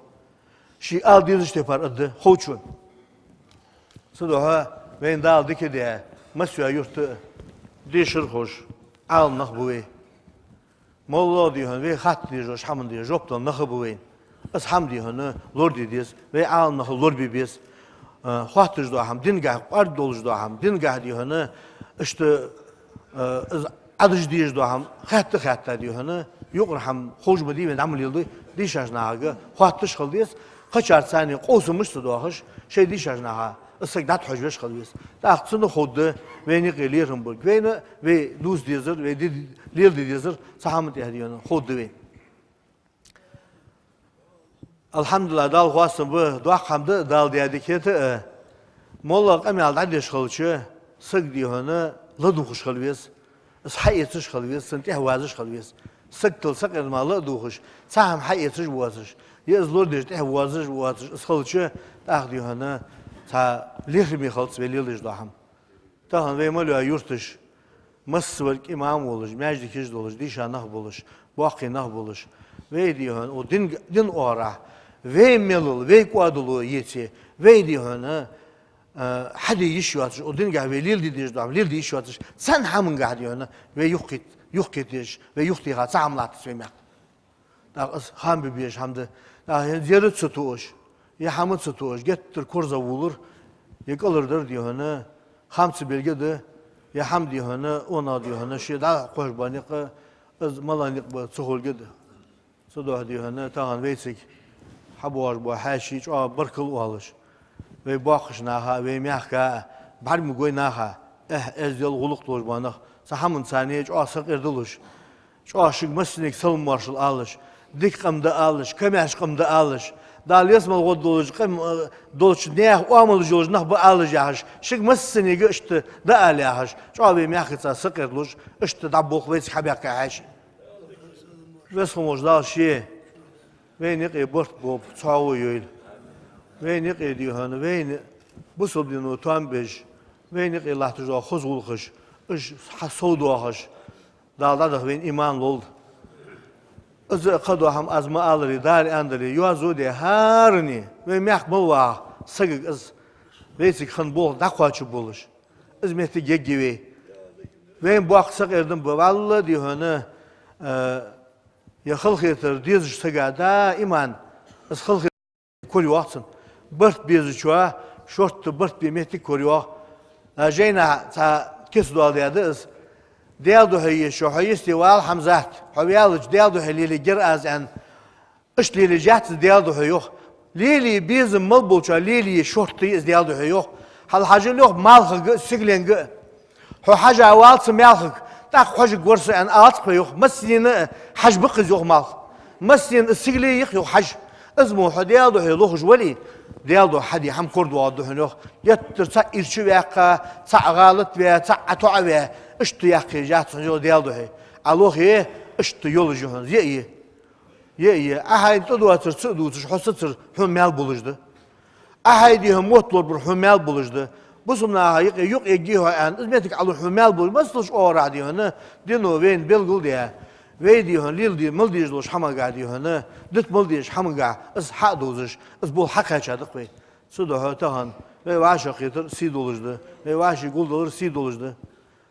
Ший ала дезача тайпара аргда ховчо. Цудухьа вайна Дала дика даь, массайола юрта а дешар ховш Ӏаламнах ба вай. МоллагӀа, дий хьона, вай хатта дезаш дола хӀаман де жоп дала нах а ба вайна. Из хӀама, дий хьона, лораде деза, вай Ӏаламнаха лорабе беза. А, хоатташ дола хӀама, динагахьа кӀоарга долаш дола хӀама, динагахьа, дий хьона, иштта, а, из Ӏадаш дезаш дола хӀама хаьтта, хаьтта, дий хьона, юкъара хӀама ховш ма дий вайна дӀа ма леладой, дийшача нахага хоатташ хила деза, кхычарца цхьана къовсамаш ца доахаш, шоай дийшача наха из саг дӀатӀахьожавеш хила веза. ТӀаккха цунах ховргда вайна юкъе лерхӀам болга. Вайна вай дувца дезар, вай де-, леладе дезар цу хӀаман тӀехьа, дий хьона, ховргда вайна. АлхьамдулиллахӀ, Далла хоастам ба, доккха хӀама да Дала даь дика хӀаьта а. МоллагӀа къамаьл дӀадеш хилча, саг, дий хьона, ладувгӀаш хила веза, из хьаэцаш хила веза, цунна тӀехьавазаш хила веза. Саг тӀа сакъердама ла а дувгӀаш, цхьа хӀама хьаэцаш а воацаш, е из лорадеш тӀехьавазаш а воацаш, из хилча, тӀаккха, дий хьона, цхьа лерхӀаме хилац вай леладеш дола хӀама. Тахан вай мел йола юрташ, массаварг имам волаш, маьждигаш долаш, дийша нах болаш, боккхий нах болаш, вай, дий хьона, укх дин, дина оагӀорахьа вай мелал, вай кӀоадало еце, вай, дий хьона, а, хьаде йиш йоацаш, укх динагахьа вай леладе дезаш дола хӀама леладе йиш йоацаш, цхьан хӀамангахьа, дий хьона, вай юхакхет-, юхакхеташ, вай юхатеха цхьа хӀама латтац вай мехка. ТӀаккха из хам бе безаш хӀама да. ТӀаккха е зерат ца тоъаш, е хӀама ца тоъаш, геттара корзагӀвувлар, е кӀалхардар, дий хьона, хам ца белга да, е хӀама, дий хьона, онал, дий хьона, ше дӀакхоачаш бола никъ, из малагӀа никъ ба ца ховлга да. Цудухьа, дий хьона, тахан вайцига хьабоагӀаш бола хьаьший чӀоагӀа баркал оалаш, вай боккхийча наха, вай мехка а, бӀаргагой наха, эхь-эздел, гӀулакх долаш бола нах, цу хӀаман царна чӀоагӀа сакъердалуш, чӀоагӀа шуга массанега салам-моаршал алаш, дика къам да алаш, комаьрша къам да алаш, Дала ялсмала гӀо долаш къам, э, долча наьха оамалаш йолаш нах ба алаш яхаш, шуга массанега иштта да ала яхаш, чӀоагӀа вай мехкаца сакъердалуш, иштта дӀаболх вайцига хьабаьхка хьаьший. Веза хинна волча Дала ше вайна юкъе барт боабе, цхьоагӀо йойла. Вайна юкъе, дий хьона, вайна бусалба дино тоам беш, вайна юкъе латташ дола хоза гӀулакхаш, уж хьасовдоахаш, Дала дӀадаха вайна иман лолда. Из а кхыдола хӀама аз ма аллара, Дала аьннадале, йоазув де хӀаране, вай мехка мел ваха сагага из, вайцига хинна болх дӀакхоачаш болаш, из моттиг ергья вай. Вайна боккха сакъердам ба, валлахӀи, дий хьона, а, е халахетар дезача сага даим из халахетар корайоах цунна. Барт безачоа шортта барт бе моттиг корайоах. А жайнашка цхьа кица доаладаьд из. Даьла духьа еза хьо, йисте вала, Хьамзат, хьо ваьлча Даьла духьа лелае гера аз, аьнна. Иштта лелаеш яц из Даьла духьа, йоах. Лелае безам мел болчоа лелае шортта я из Даьла духьа, йоах. Хьалхьажал, йоах, малхага а, сигаленга а. Хьо хьажа валац маьлхага, тӀаккха хьожаргвар со, аьнна, алац-кх вай, йоах. Массанена хьажа ба-кх из, йоах, малх. Массанена из сигале я-кх, йоах, хьажа. Из мо хьо Даьла духьа лохаш вале, Даьла духьа хьаде хӀама корадоагӀаргда хьона, йоах. Геттара цхьаъ ирча ваьккха, цхьаъ гӀалат ваь, цхьаъ Ӏотоа ваь, иштта яккха езаш яц хьона, йоах, Даьла духьа. Ӏа лохе, иштта йолаш я хьона, зе а е. Е а е, Ӏа хьайна тӀадоацар ца а дувцаш, хьо сецар хьона маьл болаш да. Ӏа хьай, дий хьона, мотт лорабар хьона маьл болаш да. Бусалба наха юкъе, юкъе эггий хьо, аьнна, из моттиг Ӏалуш хьона маьл болаш. Массадолча оагӀорахьа, дий хьона, дино вайна белгал а даь, вай, дий хьона, леладе мел дезаш долча хӀамагахьа, дий хьона, дита мел дезача хӀамагахьа из хьа а довзаш, из болх хьакхаьчад-кх вай. Цудухьа тахан вай вӀашагӀкхетар сий долаш да, вай вӀаший гулдалар сий долаш да.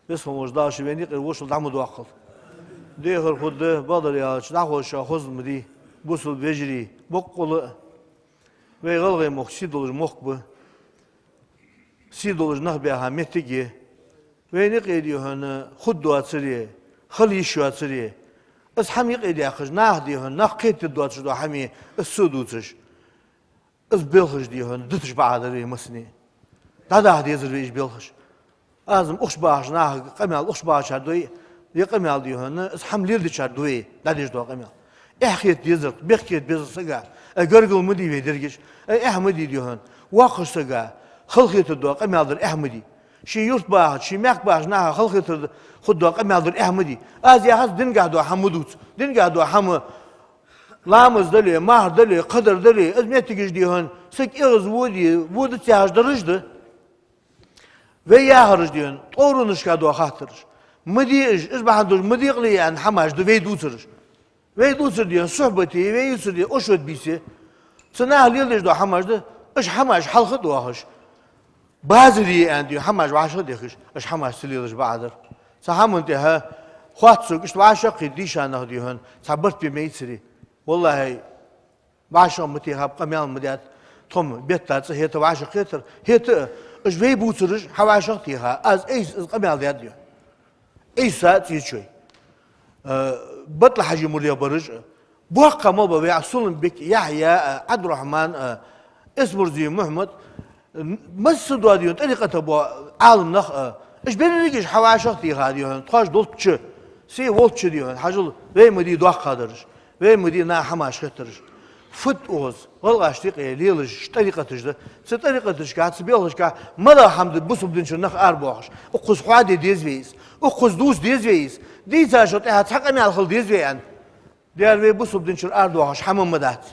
Веза хинна волча Дала ший вайна юкъера вошал дӀа ма доаккхалда. Дехар хургда, бакъдар аьлча, дӀахо шоана хоза ма дий, бусалба вежарий, боккъала а. Вай ГӀалгӀай мохк сий долаш мохк ба. Сий долаш нах баьха моттиг я. Вайна юкъе, дий хьона, хургдоацаре, хила йиш йоацаре, из хӀама юкъедаьккхача наха, дий хьона, нах кхетаргдоацаш дола хӀама я, из ца а дувцаш. Из белхаш, дий хьона, дуташ бакъахьа дар вай массане. ДӀадаха дезар вай уж белхаш. Аз-м укх чу бахача нахага къамаьл, укх чу бахачар дой, е къамаьл, дий хьона, из хӀама леладечар да вай дӀадеш дола къамаьл. Эхь хета дезар-кх, бехк хета беза-кх сага. Ай, гаргара ма дий вай деррига а, ай, эхь ма дий, дий хьона. Воккхача сага халахетаргдола къамаьл дар эхь ма дий. Ший юрта бахача, ший мехка бахача наха халахетаргда-, хургдола къамаьл дар эхь ма дий. Аз яхац, динагахьа дола хӀама ма дувца. Динагахьа дола хӀама ламаз дале, марха дале, кхыдар дале, из моттигаш, дий хьона, саг эгӀазводе, водац яхаш дараш да. Вай яхараш, дий хьона, тӀоронашка дола хаттараш. Ма де уж, уж бахьан долаш ма декъале аьнна хӀамаш да вай дувцараш. Вай дувцар, дий хьона, сухьбате, вай ювцар, дий хьона, ошот бийце. Цу наха леладеш дола хӀамаш да, уж хӀамаш хьалха а доахаш. Базар я аьнна, дий хьона, хӀамаш вӀашагӀ а дехкаш, уж хӀамаш ца лелаш бакъахьа дар. Цу хӀаман тӀехьа хоатт сога, иштта вӀашагӀкхийтта дийша нах, дий хьона, цхьа барт бе ма яцарий. ВаллахӀи, вӀашагӀ ма техаб, къамаьл ма даьд. Тхо-м бетта цӀа хӀета вӀашагӀкхетар, хӀета а, уж вай бувцараш хьавӀашагӀтеха, аз айса из къамаьл даьд, дий хьона. Ӏийса а, цӀечой. Э, БатӀал-Хьажий мурдех бараш а. Боккха мел ба вай Сулумбик, Яхьъя а, Ӏабдуррахьман а, Эсмурзий Мухьмад, м-, массадола, дий хьона, тӀарикъата бола Ӏаламнах а. Уж берригаш хьавӀашагӀтеха, дий хьона, тхоаш долча, се волча, дий хьона, хьажал, вай ма дий доккхагӀдараш, вай ма дий наха хӀамаш хеттараш. Фуд укхаза гӀалгӀашта юкъе лелаш тӀарикъаташ да. Цу тӀарикъаташка, цу белхашка мел хӀама да бусалба дина чура нах арабоахаш. Укхаза хьоаде деза вай из. Укхаза дувца деза вай из. Дийцачул тӀехьагӀа цхьа къамаьл хила деза вай аьнна. Дера вай бусалба дина чура арадоахаш хӀама ма дац.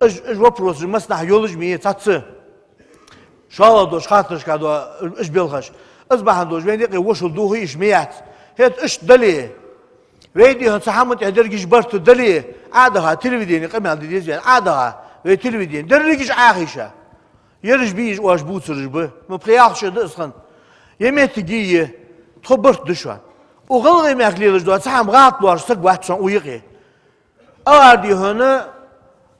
Уж, уж вопросаш массанахьа йолаш ма я, цхьацца шоллагӀа долча хаттарашка дола уж белхаш. Из бахьан долаш вайна юкъе вошал дохийта йиш ма яц. ХӀета иштта дале, вай, дий хьона, цу хӀаман тӀа деррига а барт дале, Ӏа а даха, телевидене къамаьл де деза вай, Ӏа а даха, вай телевидене, деррига а Ӏохайша. Ераш бий уж оаш бувцараш ба, ма пхи-ялх шу да из хинна. Е моттиг я, тхо барт да шоана. Укх ГӀалгӀай мехка лелаш дола цхьа хӀама гӀалат лоархӀаш саг вац шоана укх юкъе. Алар, дий хьона,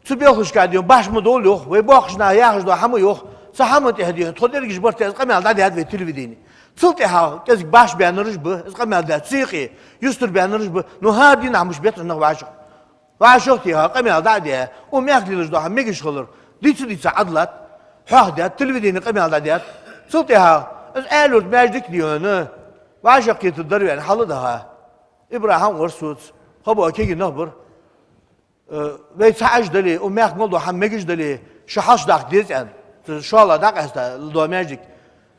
цу белхашка, дий хьона, баш ма довла, йоах, вай боккхийча наха яхаш дола хӀама, йоах, цу хӀаман тӀа, дий хьона, тхо деррига а барт, из къамаьл дӀадаьд вай телевидене. Цул тӀехьагӀа кӀезига баш баьннараш ба, из къамаьл даьд цу юкъе, юстара баьннараш ба, ну, хӀара дийнахьа мишта бетар нах вӀашагӀ. ВӀашагӀтеха, къамаьл дӀа а даь, укх мехка лелаш дола хӀама мегаш хилар дийца-дийца Ӏадалат, хьоахадаьд, телевидене къамаьл дӀадаьд. Цул тӀехьагӀа из Аьлий-Юрта маьждиг, дий хьона, вӀашагӀкхетар дар вайна хьал а даха. ИбрахӀим вар соца, кхыбола кагий нах бар. Э, вай цхьа Ӏаш дале, укх мехка мел дола хӀама мегаш дале, шо хьалчудаккха деза аьнна. Цу шоллагӀа дӀакъаьста дола маьждиг.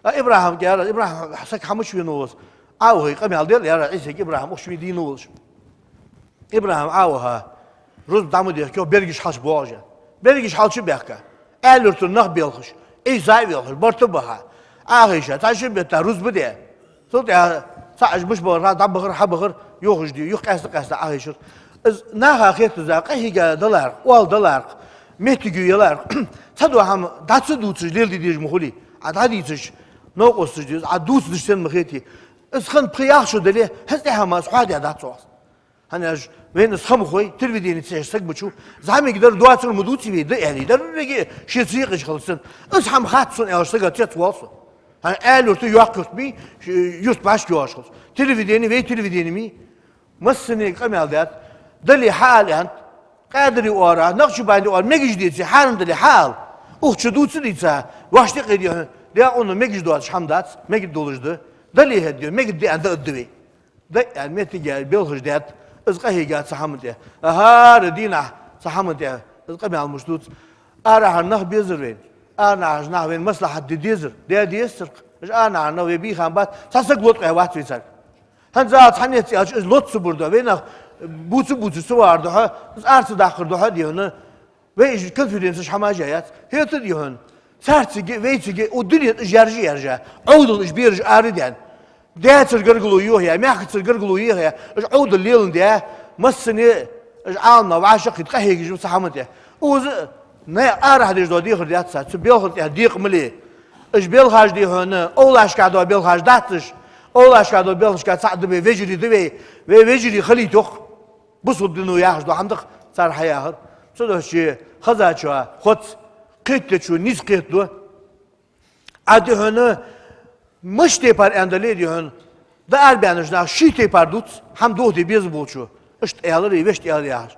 А ИбрахӀимга аьлар: «ИбрахӀим, саг хьа мича венав из? Ӏовахе, къамаьл де», — аьлар Ӏийсайга, ИбрахӀим укх чу вий дийна волаш. ИбрахӀим Ӏоваха, рузба дӀа ма дехка, йоах, берригаш хьалчубоагӀаш аьнна. Берригаш хьалчубаьхка. Аьлий-Юртара нах белхаш, Ӏийса а велхаш, барт а баха, Ӏохайша, цхьа шин бетта рузба даь. Цул тӀехьагӀа цхьа Ӏаш мишта бахар, дӀабахар, хьабахар, йоахаш, дий, юха къаьста-къаьста Ӏохайшар. Из наха хетаза къахьийга далар-кх, оал далар-кх, моттиг ю ялар-кх. Цхьадола хӀама дӀа ца дувцаш леладе дезаш ма хулий. Ӏа дӀадийцача, новкъосташ дий, Ӏа дувцадеш санна ма хетий. Из хинна пхи-ялх шу дале, хӀанз тӀехьа-м аз хьоахадаь дац оаха. ХӀана аьлча вайна из хам хой, телевидене ца хьежа саг ма вий. ЗӀамига дар доацар ма дувций вай, да аьле, деррига а ше ца юкъе хилча санна. Из хӀама хац сона аьлча, сага цецвоал со. Аьлий-Юрт, Йоккха-Юрт мий, ш-, юрт башха йоагӀаш хилча. Телевидени, вай телевидени мий. Массанега къамаьл даьд. Дале хьаала аьннад. Къаьдарий оагӀорахьа, Накъшбанди оагӀорахьа мегаш деце, хьарам дале хьаала. Укх чу дувца дийца, вӀаший тӀакхийда хьона. Даькъана мегаш доацаш хӀама дац, мегаргдолаш да. Дале хӀаьта, мегаргда аьнна да а да вай. Да аьнна моттиг яь белхаш даьд, из къахьийгад цу хӀаман тӀа. ХӀара дийнахьа цу хӀаман тӀа из къамаьл муш дувц. Арахьара нах безар вайна. Арахьара нах вайна маслахьат де дезар. Де дезацар-кх. Уж арахьара нах вай бийха бац, цхьа саг лоткъа вац вай царга. ХӀанз а цхьанне цӀи аьлча, уж лоц ца бора духьа, вай нах бувца-бувца ца вар духьа, из ара ца даккхар духьа а дий хьона, вай уж конференцеш хӀамаш яь яц. ХӀаьта а дий хьона, царцига а, вайцига а, укх дунен тӀа уж яржа а яржа, Ӏовдал уж бераш ара а даьнна. Даьцара гаргало йохаяь, мехкацара гаргало йохаяь, уж Ӏовдал леландаь, массане а уж Ӏаламнах вӀашагӀкхийтта къахьегаш ба цу хӀаман тӀа. Укхаза а, наькъа арахьа деш дола дехар дац цар, цу белхара тӀехьа декъа ма ле. Уж белхаш дий хьона, овлашка дола белхаш дац уж. Овлашка дола белхашка цаӀ да вай, вежарий да вай, вай вежарий хилийта йоах. Бусалба дино яхаш дола хӀама да-кх цар хьаяхар. Цудухьа хозачоа хоц, кхетадечоа нийса кхетаду. Ӏа дий хьона, мишта тайпара аьнна дале а дий хьона, дӀаарабаьннача наха ший тайпара дувц, хӀама дохаде безам болчо, иштта аьлар, вешта аьлар яхаш.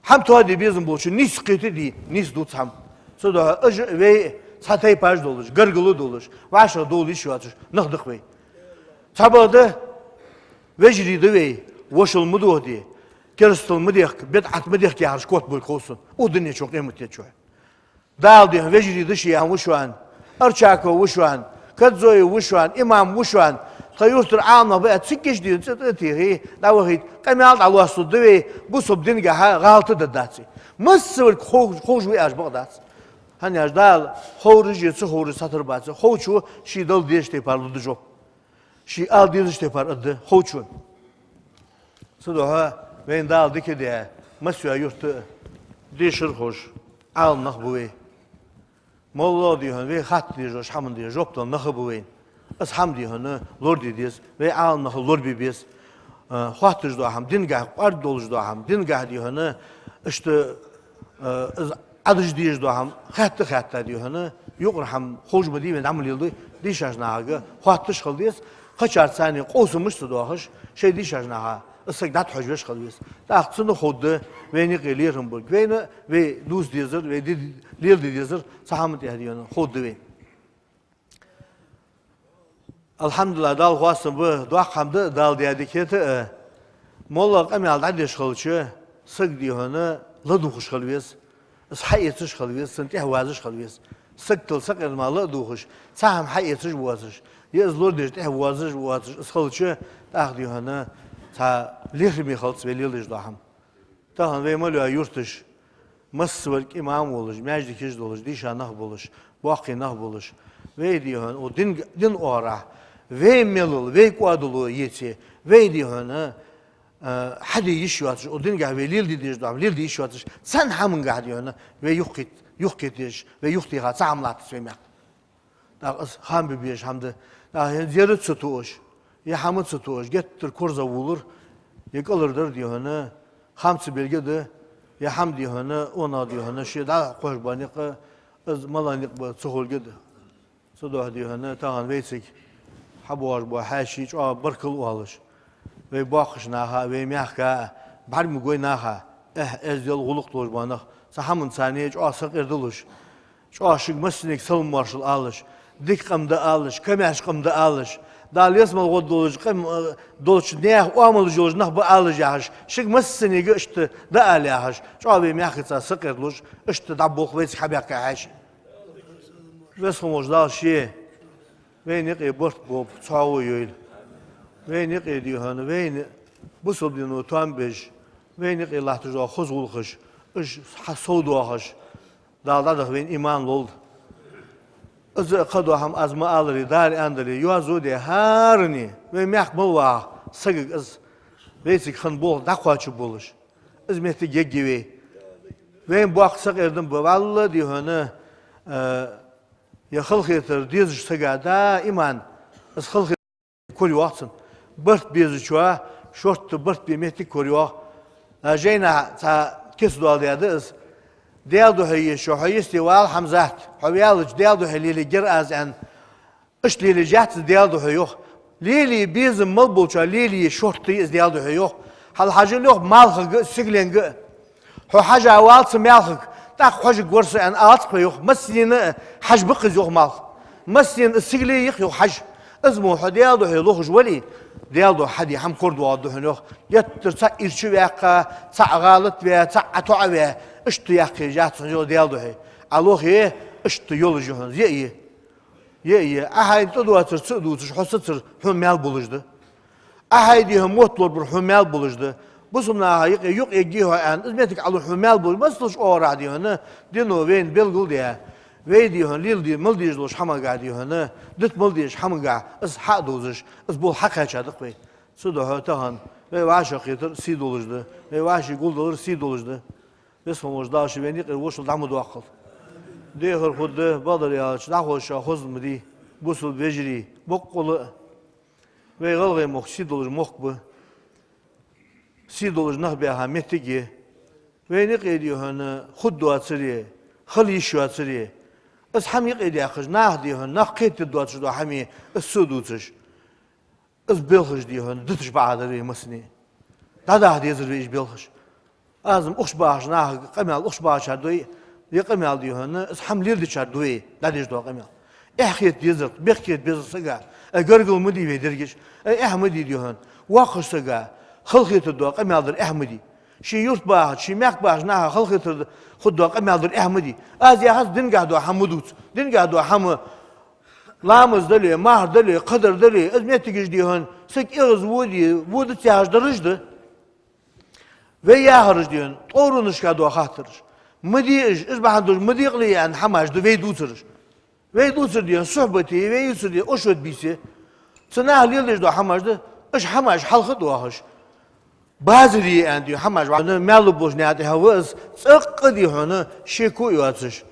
ХӀама тоаде безам болчо нийса кхетаде, нийса дувц хӀама. Цудухьа уж а вай а цхьа тайпаш долаш, гаргало долаш, вӀашагӀдовла йиш йоацаш нах да-кх вай. Цхьабакъда, вежарий да вай, вошал ма дохаде, керастал ма дехка, бидӀат ма дехка яхараш котбалга хов сона укх дунен чу, къематден чу. Дала дий хьона вежарий да ше яхаш ва шоана, Арчаков ва шоана, Кадзоев ва шоана, имам ва шоана, тха юртара Ӏаламнах ба аьнна, цига геч дий хьона цӀи тӀа а техе, дӀавахийта, къамаьл дӀалоасталургда вай, бусалба дингахьа гӀалат а дергдац. Массаварг хов-, ховш ва аьлча бакъ дац. ХӀана аьлча Дала ховраши ца ховраши цхьатара бац. Ховчо ше дала дезача тайпара лургда жоп. Ше ала дезача тайпара аргда ховчо. Цудухьа вайна Дала дика даь, массайола юрта а дешар ховш Ӏаламнах ба вай. МоллагӀа дий хьона, вай хатта дезаш хӀаман тӀа жоп дала нах а ба вайна. Из хӀама дий хьона лораде деза, вай Ӏаламнаха лорабе беза. Э, хоатташ дола хӀама дингахьа, кӀоарга долаш дола хӀама дингахьа дий хьона, иштта, э, из Ӏадаш дезаш дола хӀама хаьтта-хаьтта дий хьона, юкъара хӀама ховш ма дий вайна дӀа ма леладой, дийшача нахага хоатташ хила деза, кхычарца цхьана къовсамаш ца доахаш, шоай дийшача наха из саг дӀатӀахьожавеш хила веза. ТӀаккха цунах ховргда вайна юкъе лерхӀам болга. Вайна вай дувца дезар, вай ди-, леладе дезар цу хӀаман тӀа дий хьона ховргда вайна. АлхьамдулиллахӀ, Далла хоастам ба, доккха хӀама да Дала даь дика хета а, моллагӀа къамаьл дӀадеш хилча, саг дий хьона ладувгӀаш хила веза, из хьаэцаш хила веза, цунна тӀехьавазаш хила веза. Саг тӀа сакъердам ла а дувгӀаш, цхьа хӀама хьаэцаш воацаш, е из лорадеш тӀехьавазаш воацаш из хилча, тӀаккха дий хьона цхьа лерхӀаме хилац вай леладеш дола хӀама. Тахан вай мел йола юрташ, массаварг имам волаш, маьждигаш долаш, дийша нах болаш, боккхий нах болаш, вай дий хьона укх дин, дина оагӀорахьа вай мелал, вай кӀоадало еце, вай дий хьона, э, хьаде йиш йоацаш, укх дингахьа вай леладе дезаш дола хӀама леладе йиш йоацаш, цхьан хӀамангахьа дий хьона вай юхакхет-, юхакхеташ, вай юхатеха цхьа хӀама латтац вай мехка. ТӀаккха из хам бе безаш хӀама да. ТӀаккха е зерат ца тоъаш, е хӀама ца тоъаш, геттара корзагӀвувлар, е кӀалхардар дий хьона, хам ца белга да, е хӀама дий хьона, онагӀа дий хьона, ше дӀакхоачаш бола никъ, из малагӀа никъ ба ца ховлга да. Цудухьа дий хьона, тахан вайцига хьабоагӀаш бола хьаьший чӀоагӀа баркал оалаш, вай боккхийча наха, вай мехка бӀаргагой наха, эхь, эздел, гӀулакх долаш бола нах, цу хӀаман царна чӀоагӀа сакъердалуш, чӀоагӀа шуга массанега салам-моаршал алалаш, дика къам да алалаш, комаьрша къам да алалаш, Дала ялсмала гӀо долаш къам, э, долча наьха оамалаш йолаш нах ба алалаш яхаш, шуга массанега иштта да ала яхаш, чӀоагӀа вай мехкаца сакъердалуш, иштта дӀаболх вайцига хьабаьхка хьаьший. Веза хинна волча Дала ше вайна юкъе барт болба, цхьоагӀо йойла. Вайна юкъе дий хьона, вайна бусалба дино тоам беш, вайна юкъе латташ дола хоза гӀулакхаш, уж хьасовдоахаш, Дала дӀадаха вайна иман лолда. Из а кхыдола хӀама аз ма аллара, Дала аьннадале, йоазув де хӀаране, вай мехка мел ваха сагага из, вайцига хинна болх дӀакхоачаш болаш, из моттиг ергья вай. Вайна боккха сакъердам ба, валлахӀи дий хьона, э, е халахетар дезача сага даим из халахетар корайоах цунна. Барт безачоа шортта барт бе моттиг корайоах. А жайнашка цхьа кица доаладаьд из. Даьла духьа езачоа: «Хьо йисте вала, Хьамзат, хьо ваьлча Даьла духьа лелаергьяр аз», — аьнна. Иштта лелаеш яц из Даьла духьа, йоах. Лелае безам мел болчоа лелае шортта я из Даьла духьа, йоах. Хьалхьажал, йоах, малхага а, сигаленга а. Хьо хьажа вале цу малхага, тӀаккха хьожаргвар со аьнна алац-кх вай, йоах. Массанена а хьажа ба-кх из, йоах, малх. Массанена а сигале я-кх, йоах, хьажа. Из мо хьо Даьла духьа лохаш вале, Даьла духьа хьаде хӀама корадоагӀаргда хьона, йоах. Геттара цхьаъ ирча ваьккха, цхьаъ гӀалат ваь, цхьаъ ӀотоӀаваь, иштта яьккха езаш яц хьона, йоах, Даьла духьа. Ӏа лохе, иштта йолаш я хьона из, е а е. Е а е, Ӏа хьайна тӀадоацар ца а дувцаш, хьо сецар хьона маьл болаш да. Ӏа хьай, дий хьона, мотт лорабар хьона маьл болаш да. Бусалба наха юкъе, юкъе эггий хьо аьнна, из моттиг Ӏалур хьона маьл болаш, массадолча оагӀорахьа, дий хьона, дино вайна белгалдаь. Вай, дий хьона, леладе мел дезаш долча хӀамагахьа, дий хьона, дита мел дезача хӀамагахьа из хьа а довзаш, из болх хьакхаьчад-кх вай. Цудухьа тахан вай вӀашагӀкхетар сий долаш да, вай вӀаший гулдалар сий долаш да. Веза хинна волча Дала ше вайна юкъера вошал дӀа ма доаккхалда. Дехар хургда, бакъдар аьлча, дӀахозачоа хоза ма дий, бусалба вежарий, боккъала а. Вай ГӀалгӀай мохк сий долаш мохк ба. Сий долаш нах баьха моттиг я. Вайна юкъе, дий хьона, хургдоацаре, хила йиш йоацаре, из хӀама юкъе даьккхача, наха, дий хьона, нах кхетаде доацаш дола хӀама я из, цо дувцаш. Из белхаш, дий хьона, диташ бакъахьа дар вай массане. ДӀадаха дезар вай уж белхаш. Аз-м укх чу бахача нахага къамаьл, укх чу бахачар дой, е къамаьл, дий хьона, из хӀама леладечар дой, дӀадеш дола къамаьл. Эхь хета дезар, бехк хета беза сага. Ай, гаргара ма дий вай деррига а. Ай, эхь ма дий, дий хьона. Воккхача сага халахетаргдола къамаьл дар эхь ма дий. Ший юрта бахача, ший мехка бахача наха халахетаргда-, хургдола къамаьл дар эхь ма дий. Аз яхац, динагахьа дола хӀама ма дувца. Динагахьа дола хӀама, ламаз дале, марха дале, кхыдар дале, из моттигаш, дий хьона, саг эгӀаз воде, водац яхаш дараш да. Вай яхараш, дий хьона, тӀоронашка дола хаттараш. Ма де уж, уж бахьан долаш ма декъале аьнна хӀамаш да вай дувцараш. Вай дувцар, дий хьона, сухьбате, вай ювцар, дий хьона, ошот бийце. Цу наха леладеш дола хӀамаш да, уж хӀамаш хьалха а доахаш. Базар е аьнна, дий хьона, хӀамаш ваьнна, маьл лургболча наькъа тӀа ва из, цӀаккха, дий хьона, шеко а йоацаш.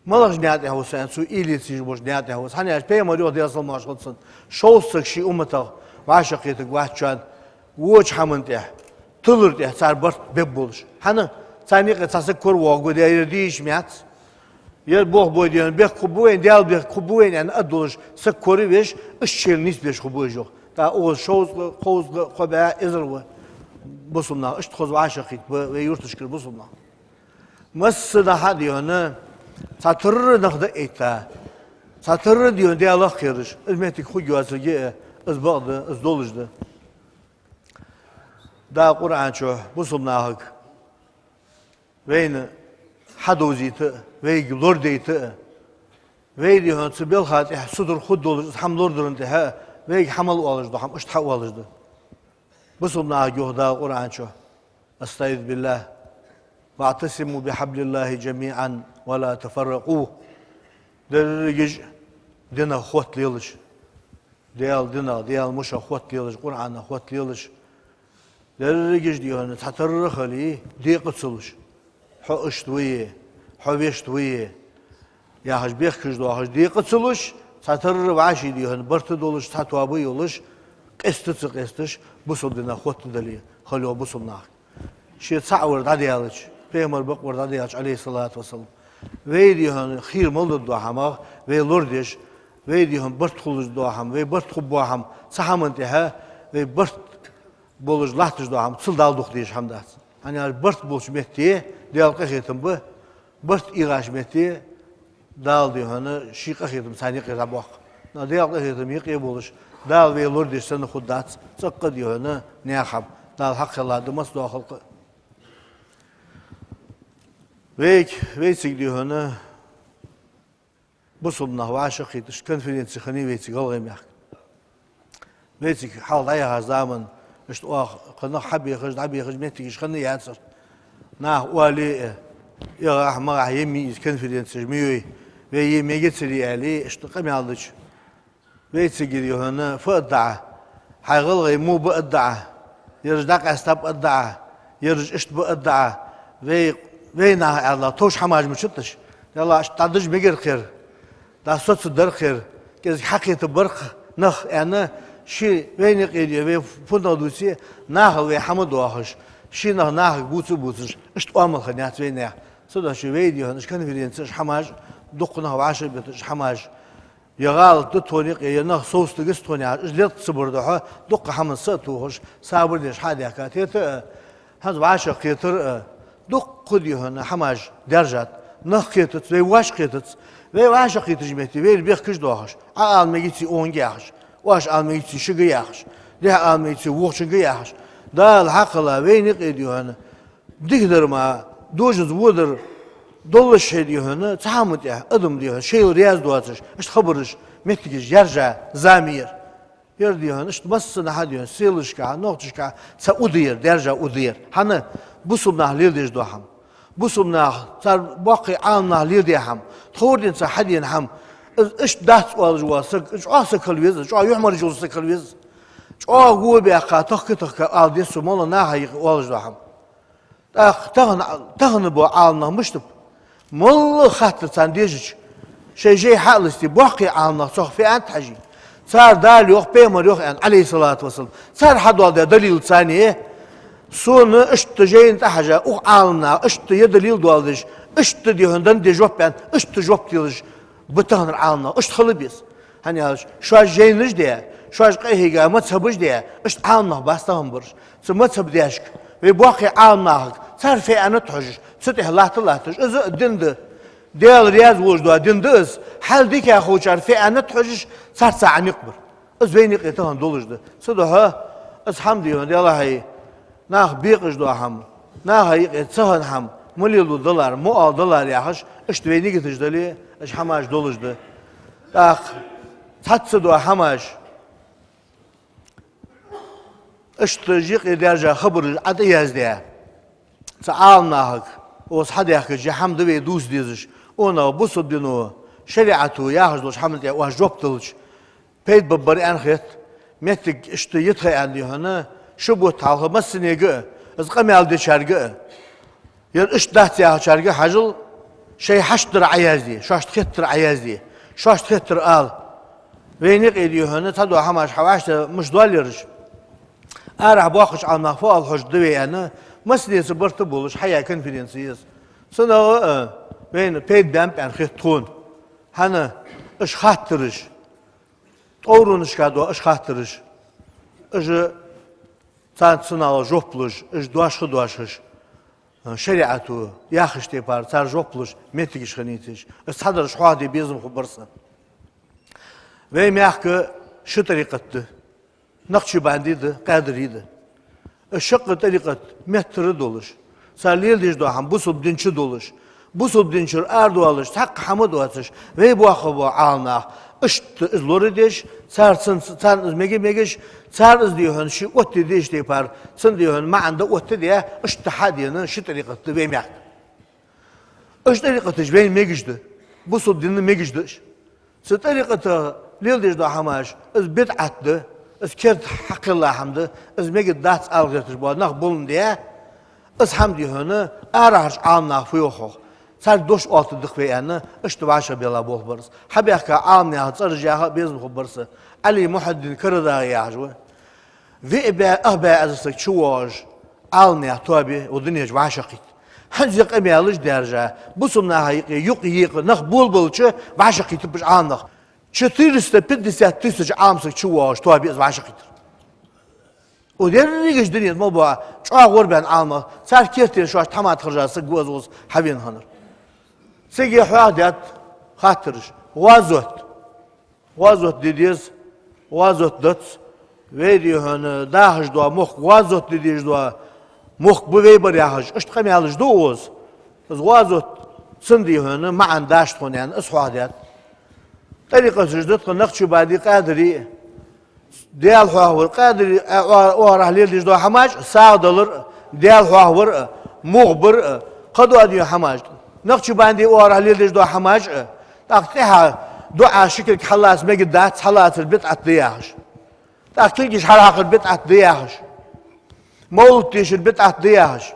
МалагӀча наькъа тӀа ва со аьнна, цо уйла ца еш болча наькъа тӀа ва со. ХӀана аьлча Пайхамара йоах, Даьла салам-моаршал хилда цунна, шовзткъа саг ший умматах вӀашагӀкхетаргвац шоана, воча хӀаман тӀа, тилара тӀа цар барт бергболаш. ХӀана? Царна юкъе цхьа саг коравоагӀаргва, ер дийша ма яц. Ер болх бой, дий хьона, бехк хургба вайна, Даьла бехк хургба вайна аьнна аргдолаш саг коравеш, иштта шоайла нийсбеш хургба уж, йоах. ТӀаккха укхаза шовзткъа, кховзткъа, кхо бӀаь, эзар ва бусалба нах, иштта хоза вӀашагӀкхийтта ба вай юрташкара бусалба нах. Массанахьа, дий хьона, цхьатарра нах дӀаэтта, цхьатарра, дий хьона, Даьлах кхераш, из моттиг хургйоацилга а, из бакъда, из долаш да. Дала Къуръан чу бусалба нахага вайна хьадовзийта а, вайга лорадайта а, вай, дий хьона, цу балха тӀехьа судара хургдолаш, из хӀама лорадарал тӀехьа а вайга хьа мел оалаш да, хӀама иштта хьаоалаш да. Бусалба нахага йоах Дала Къуръан чу: أستعيذ بالله. واعتصموا بحبل الله جميعا ولا تفرقوا. Дерригаш а динах хотта лелаш. Даьла динах, Даьла мушах хотта лелаш, Къуръанах хотта лелаш. Дерригаш а, дий хьона, цхьатарра хиле, декъа ца луш. Хьо иштта ва е, хьо вешта ва е яхаш, бехкаш доахаш, декъа ца луш, цхьатарра вӀаший, дий хьона, барт долаш, цхьа тоаба йолаш, къаста ца къасташ, бусалба динах хотта дале, хила йоагӀа бусалба нах. Ше цаӀ вар дӀадаьлча, Пайхамар бакъвар дӀадаьлча, عليه الصلاة والسلام, вай, дий хьона, хийра мел дергдола хӀамах вай лорадеш, вай, дий хьона, барт хулаш дола хӀама, вай барт хургбола хӀама, цу хӀаман тӀехьа вай барт болаш латташ дола хӀама, цул Дала дукха дезаш хӀама дац. ХӀана аьлча барт болча метте Даьла къахетам ба, барт эгӀача метте Дала, дий хьона, ший къахетам царна юкъера дӀабоаккх. Но Даьла къахетам юкъе болаш, Дала вай лорадеш санна хургдац цӀаккха а, дий хьона, наьха хӀама. Дала хьакхелла да массадола халкъ а. Вайга, вайцига, дий хьона, бусалба нах вӀашагӀкхийтта, конференци хиннай вайцига ГӀалгӀай мехка. Вайцига хьалха дӀаяхача заман, иштта оаха кхы нах хьабехаш, дӀабехаш моттигаш хиннай яцар. Наха оале а, эгӀа ахь, магӀа ахь, е ма йий из конференцеш, ма йой, вай е мегацаре аьле, иштта къамаьл дича. Вайцига, дий хьона, фу аргда Ӏа? Хьай гӀалгӀай во ба аргда Ӏа, ераш дӀакъаьстаб аргда Ӏа, ераш иштта ба аргда Ӏа, вай, вай наха аьлча товш хӀамаш мичад уж? Ялла, иштта дӀадажа мегар кхер, дӀасоцадар кхер, кӀезига хьакхетаргбар-кх нах аьнна, ше вайна юкъе, вай фуннагӀа дувце, нахал вай хьа ма доахаш, ший нах нахага бувца а бувцаш, иштта оамал хиннаяц вайнаьха. Цудухьа вай, дий хьона, уж конференцеш, уж хӀамаш, дукха нах вӀашагӀбиташ, уж хӀамаш, е гӀалат да тхона юкъе, е нах совцадаьд тхона яхаш, уж лерхӀа ца бар духьа, дукха хӀаман са а тохаш, сабар деш хьадаьхкад. ХӀаьта а, хӀанз вӀашагӀкхетар а, дукха да хьона хӀамаш даьржад. Нах кхетац, вай воаш кхетац. Вай вӀашагӀкхетача метте, вайна бехкаш доахаш, Ӏа ала мегаций укхунга яхаш, оаш ала мегаций шуга яхаш, дехьа ала мегаций вокхунга яхаш. Дала хьакхелла, вайна юкъе да хьона дикадар ма, дожаз водар долаш хье да хьона, цхьа хӀама тӀехьа адам да хьона, шоайла раьза доацаш, иштта хабараш, моттигаш яьржа зама яр. Ер да хьона, иштта массанахьа да хьона, селашкахьа, нохчашкахьа цхьа удар, даьржа удар. ХӀана? Бусалба наха леладеш дола хӀама. Бусалба наха, цар боккхий Ӏаламнаха леладаь хӀама. Тховра денз цар хьадена хӀама. Из иштта дац оалаш вола саг, чӀоагӀа саг хила веза, чӀоагӀа юхьмараш йола саг хила веза. ЧӀоагӀа го баьккха, тахка-тахка ала деза цу моллагӀча наха юкъе оалаш дола хӀама. ТӀаккха тахан, тахан бола Ӏаламнах мишта ба? МоллагӀа хаттар царна дезача, шоай жай хьалаьцача, боккхий Ӏаламнах цох фу аьннад хьажа. Цар Дала йоах, пайхамар йоах аьнна, Ӏалайхи ссалату вассалам. Цар хьадоаладаь далил царна я. Сона иштта жайна тӀа хьажа, укх Ӏаламнаха иштта я далил доаладеш, иштта да хьона денна да жоп аьнна, иштта жоп телаш ба таханара Ӏаламнах, иштта хила беза. ХӀана аьлча, шоаш жайнаш даь, шоаш къахьийга мазхӀабаш даь, иштта Ӏаламнах бац тахан бараш. Цу мазхӀаб даьшка, вай боккхий Ӏаламнахага, цар фу аьннад хьожаш, цу тӀа латта латташ, из а ди да. Даьла раьза волаш дола ди да из, хьал дикагӀчар фу аьннад хьожаш, царца Ӏа никъ бар. Из вайна юкъе тахан долаш да. Цудухьа из хӀама да хьона, Даьла хьай, нах бекъаш дола хӀама, наха юкъе ца хинна хӀама, ма леладу далар, ма оалу далар яхаш, иштта вай нигаташ дале, иштта хӀамаш долаш да. ТӀаккха цхьацца дола хӀамаш, иштта жикъе даьржа хабараш Ӏа тӀаяздаь, цу Ӏаламнахага, оцу хьадаьхкача хӀама да вай дувца дезаш, оаха бусалба дино, шариӀато яхаш долча хӀаман тӀа оаш жоп далча, пайда бергба аьнна хет, моттиг иштта я тха аьнна да хьона, шу бутт хьалха массанега а, из къамаьл дечарга а, ер иштта дац яхачарга а хьажал, шоай хьаштдар Ӏаязде, шоашта хеттар Ӏаязде, шоашта хеттар ала. Вайна юкъе да хьона, цхьадола хӀамаш хьавӀашта муш доаллераш. Арахьа боккхача Ӏаламнаха фу оал хьожаргда вай аьнна, массанеца барт а болаш, хьаяь конференци я из. Цунах а, а, вайна пайда баьннаб аьнна хет тхона. ХӀана? Иштта хаттараш, тӀовранашка дола иштта хаттараш, уж царна цунах жоп луш, уж дош ха дош хилча, шариӀато яхача тайпара цар жоп луш, моттигаш хиннай уж. Из цхьадараш хьоахаде безам хургбар са. Вай мехка ши тӀарикъат да: накъшбанди да, къадарий да. Уж шаккха тӀарикъат меттара долаш, цар леладеш дола хӀама бусалба дин чу долаш, бусалба дин чура арадоалаш, цхьаккха хӀама доацаш, вай боккхий бола Ӏаламнах иштта из лорадеш, цар цун, царна из мега мегаш, цар из да хьона ший оттаде дезача тайпара, цун да хьона маӀан да оттадаь, иштта хьадена ши тӀарикъат да вай мехка. Уж тӀарикъаташ вайна мегаш да, бусалба дина мегаш да уж. Цу тӀарикъатах леладеш дола хӀамаш, из бидӀат да, из керда хьакхелла хӀама да, из мегаргдац ала гӀерташ бола нах боландаь, из хӀама да хьона, арахьарча Ӏаламнаха фу йоах хьох, царга дош оалийтаргда-кх вай аьнна, иштта вӀашагӀбелла болх бар из. Хьабаьхка Ӏаламнаьха цӀераш яха а безам хургбар са. Ӏали Мухьйиддин Карадагӏи яхаш ва. Виъ бӀаь, ах бӀаь эзар саг чувоагӀаш, Ӏаламнаьха тоаба я укх дунен чу вӀашагӀкхийтта. ХӀанз из къамаьлаш даьржа, бусалба наха юкъе юкъ екъа нах болабелча, вӀашагӀкхийттаб уж Ӏаламнах. Четыреста пятьдесят тысяч Ӏаламсаг чувоагӀаш тоаба я из вӀашагӀкхийтар. Укх дерригача дунен тӀа мел бола чӀоагӀа гӀорбаьнна Ӏаламнах, цар керттера шоашта хӀама тӀа хержа саг ва из, укхаза хьавена хиннар. Цига хьоахадаьд хаттараш. ГӀазот. ГӀазот де деза, гӀазот дац. Вай да хьона дахаш дола мохк, гӀазот де дезаш дола мохк ба вай бар яхаш, иштта къамаьлаш да укхаза. Из гӀазот, цун да хьона маӀан дашта хьона аьнна, из хьоахадаьд. ТӀарикъаташ да тха накъшбанди, къадарий. Даьла хьоахавар, къадарий, а, а, оагӀорахьа леладеш дола хӀамаш а, сагӀа далар а, Даьла хьоахавар а, мугӀ бар а, кхыдола да хьона хӀамаш. Накъшбанди оагӀорахьа леладеш дола хӀамаш а, тӀаккха тӀехьа дуӀа, ши кулг хьаллаца мегаргдац, хьаллацар бидӀат да яхаш. ТӀаккха кулгаш хьалхьакхар бидӀат да яхаш. Мовлат дешар бидӀат да яхаш.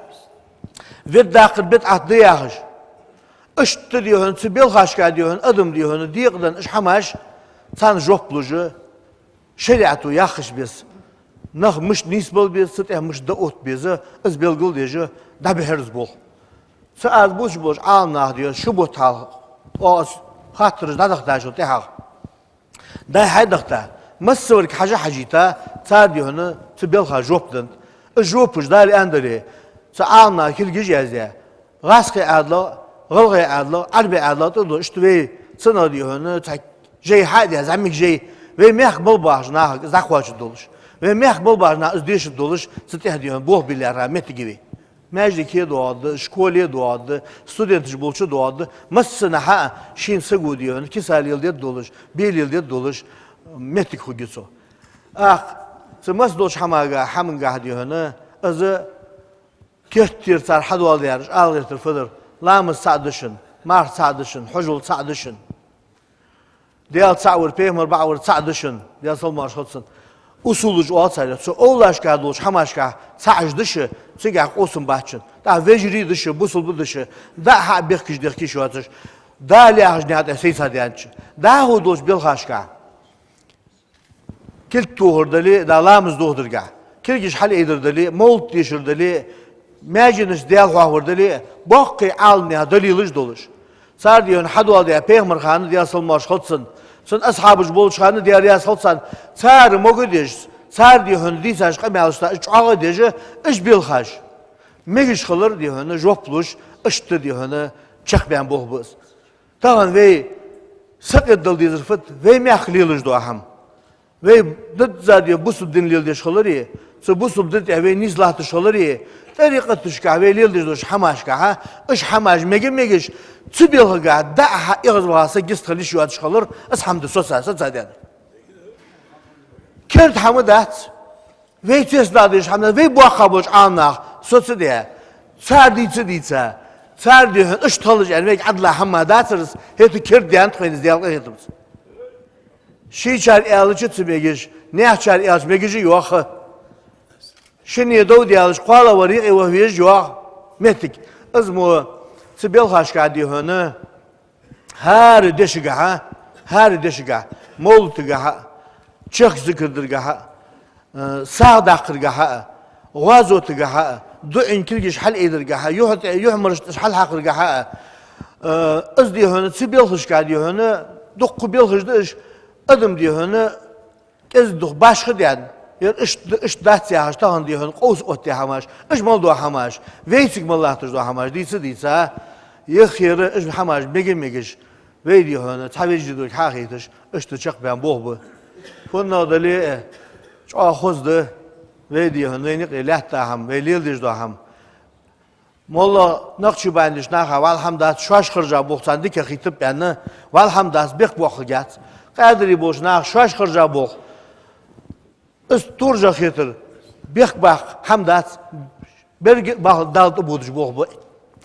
Вирд даккхар бидӀат да яхаш. Иштта да хьона, цу белхашка да хьона, адам да хьона, декъаденна уж хӀамаш, царна жоп луш, шариӀато яхача беса, нах мишта нийсбала беза, цу тӀа мишта дӀаотта беза, из белгалдеш, дӀабихьар из болх. Цу аз бувцаш болча Ӏаламнаха да хьона ши бутт хьалха, оаха аз хаттараш дӀадахийтачул тӀехьагӀа. Дай хьайдахта, массаварг хьажа хьажийта, цар дий хьона цу белха жоп деннад. Из жопаш Дала аьнна дале, цу Ӏаламнаха кулгаш яздаь, гӀазкхий Ӏаьдала, гӀалгӀай Ӏаьдала, Ӏарбий Ӏаьдала тӀа долаш, иштта вай цунах дий хьона цхьа жай хьа а даь, зӀамига жай, вай мехка мел бахача нахага из дӀакхоачаргдолаш, вай мехка мел бахача наха из дешаргдолаш, цу тӀа дий хьона болх бе лаьрхӀа моттиг я вай. Маьждиге доагӀаргда, школе доагӀаргда, студенташ болча доагӀаргда, массанахьа а шийна саго дий хьона киса леладергдолаш, бе леладергдолаш моттиг хургья цо. ТӀаккха цу масса долча хӀамага, хӀамангахьа дий хьона, из керттера цар хьадоаладаьраш ала гӀертар фу дар: ламаз цаӀ да шун, марха цаӀ да шун, хьажол цаӀ да шун. Даьла цаӀ вар, пайхамар бакъ вар цаӀ да шун, Даьла салам-моаршал хилда цунна. Усулаш оал царех, цу овлашка долча хӀамашка цаӀаш да шо, цигахьа къовсам бац шун. ТӀаккха вежарий да шо, бусалба да шо, дӀа а хьа а бехкаш дехкаш йоацаш, Дала яхача наькъа тӀа сайца даьннача, дӀахо долча белхашка. Кулг тохар дале, да ламаз дохадаргахьа, кулгаш хьалъайдар дале, мовлат дешар дале, маьженашца Даьла хьоахавар дале, боккхий Ӏаламнаьха далилаш долаш. Цар дий хьона хьадоаладаь пайхамара хана, Даьла салам-моаршал хилда цунна, цун асхьабаш болча хана, Даьла раьза хилва царна, цар могадеш, цар дий хьона дийцача къамаьлашта чӀоагӀа деш, уж белхаш мегаш хилар дий хьона жоп луш, иштта дий хьона чакхбаьнна болх ба из. Тахан вай сакъердала дезар фуд, вай мехка лелаш дола хӀама. Вай дизза дий бусалба дин леладеш хиларе, цу бусалба дина тӀа вай нийса латташ хиларе, тӀарикъаташкахьа вай леладеш долча хӀамашкахьа, уж хӀамаш мега-мегаш, цу белхагахьа дӀа а хьа эгӀазваха саг йист хила йиш йоацаш хилар, из хӀама да соца, соца даьннар. Керда хӀама дац. Вай цецдала дезаш хӀама дац, вай боккхий болча Ӏаламнаха соца даь, цар дийца дийца, цар дий хьона иштта хилалаш аьнна, вайга Ӏадала хӀама дацар из, хӀаьта керда даьннад тхона из, Даьла къахетамца. Шийчар аьлча ца мегаш, наьхачар аьлча мегаш а йоагӀа. Шинне дов даьлча кхоалагӀвар юкъе ваха везаш йоагӀа моттиг. Из мо цу белхашка дий хьона, хӀара дешагахьа, хӀара дешагахьа, мовлатагахьа, чехка зикар даргахьа, э, сагӀа даккхаргахьа, гӀазотагахьа, дуӀан кулгаш хьалъайдаргахьа, юхь-, юхьмаршал хьалхьакхаргахьа, э, из дий хьона, цу белхашка дий хьона, дуккха белхаш да уж, адам дий хьона, кӀезига-дукха башха даьнна, ер иштта, иштта дац яхаш, тахан дий хьона къовса оттадаь хӀамаш, уж мел дола хӀамаш, вайцига мел латташ дола хӀамаш дийца дийца, яххера уж хӀамаш мега-мегаш, вай дий хьона, цхьа вежарий долга хьахайташ, иштта чакхбаьнна болх ба. ХӀанна дале а, чӀоагӀа хоза да, вай дий хьона, вайна юкъе лаьтта хӀама, вай леладеш дола хӀама. Молла Нахчибандеш наха валхьамдац, шоаш харжа болх царна дика хийтаб аьнна, валхьамдац, бехк боаккхаргьяц. Къадарий болча наха шоаш харжа болх, из туржа хетар, бехк баккха хӀама дац, берригаш а бахал Далла тӀабодаш болх ба,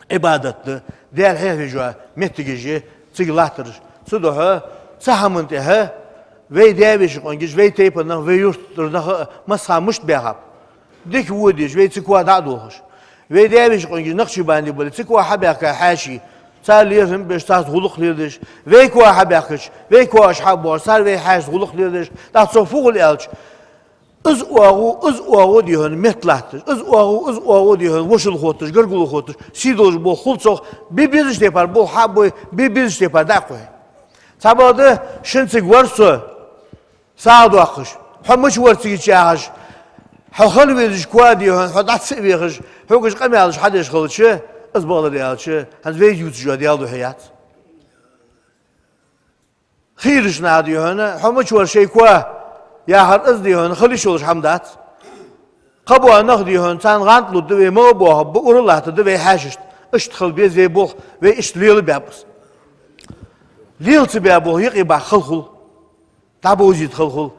Ӏибадат да, Даьла хьехавеш йола моттигаш я цига латтараш. Цудухьа цу хӀаман тӀехьа вай даь-веший къонгаш, вай тайпан нах, вай юртара нах а массахана мишта баьхаб. Дика вода еш, вай цу коа дӀа а долхаш. Вай даь-веший къонгаш Нахчибанде бале, цу коа хьабаьхка хьаьший, цар лерхӀам беш, царца гӀулакх леладеш. Вай коа хьабаьхкача, вай коаш хьа а боагӀаш, цар вай хьаьшийца гӀулакх леладеш. ТӀаккха цох фу хул аьлча, из оагӀув, из оагӀув дий хьона метта латташ, из оагӀув, из оагӀув дий хьона вошал хотташ, гаргало хотташ, сий долаш болх хул цох, бе безача тайпара болх хьа а бой, бе безача тайпара дӀа а кхухье. Цхьабакъда шин цига вар со, сагӀа доаккхаш, хьо мича вар цига яхаш, хьо хила везаш коа дий хьона, хьо дӀа ца а вехаш, хьога уж къамаьлаш хьадеш хилча, из бакъдар аьлча, хӀанз вайга ювцаш йола Даьла духьа яц. Хийрача наха дий хьона, хьо мича вар шоай коа яхар, из дий хьона хила йиш йолаш хӀама дац. Кхыбола нах дий хьона, царна гӀанд лургда вай, мала боахаргба, ура латтаргда вай хьаьшашта. Иштта хила беза вай болх, вай иштта лелабаьб из. Лела ца баь болх юкъе баккха хала хул. ДӀабовзийта хала хул.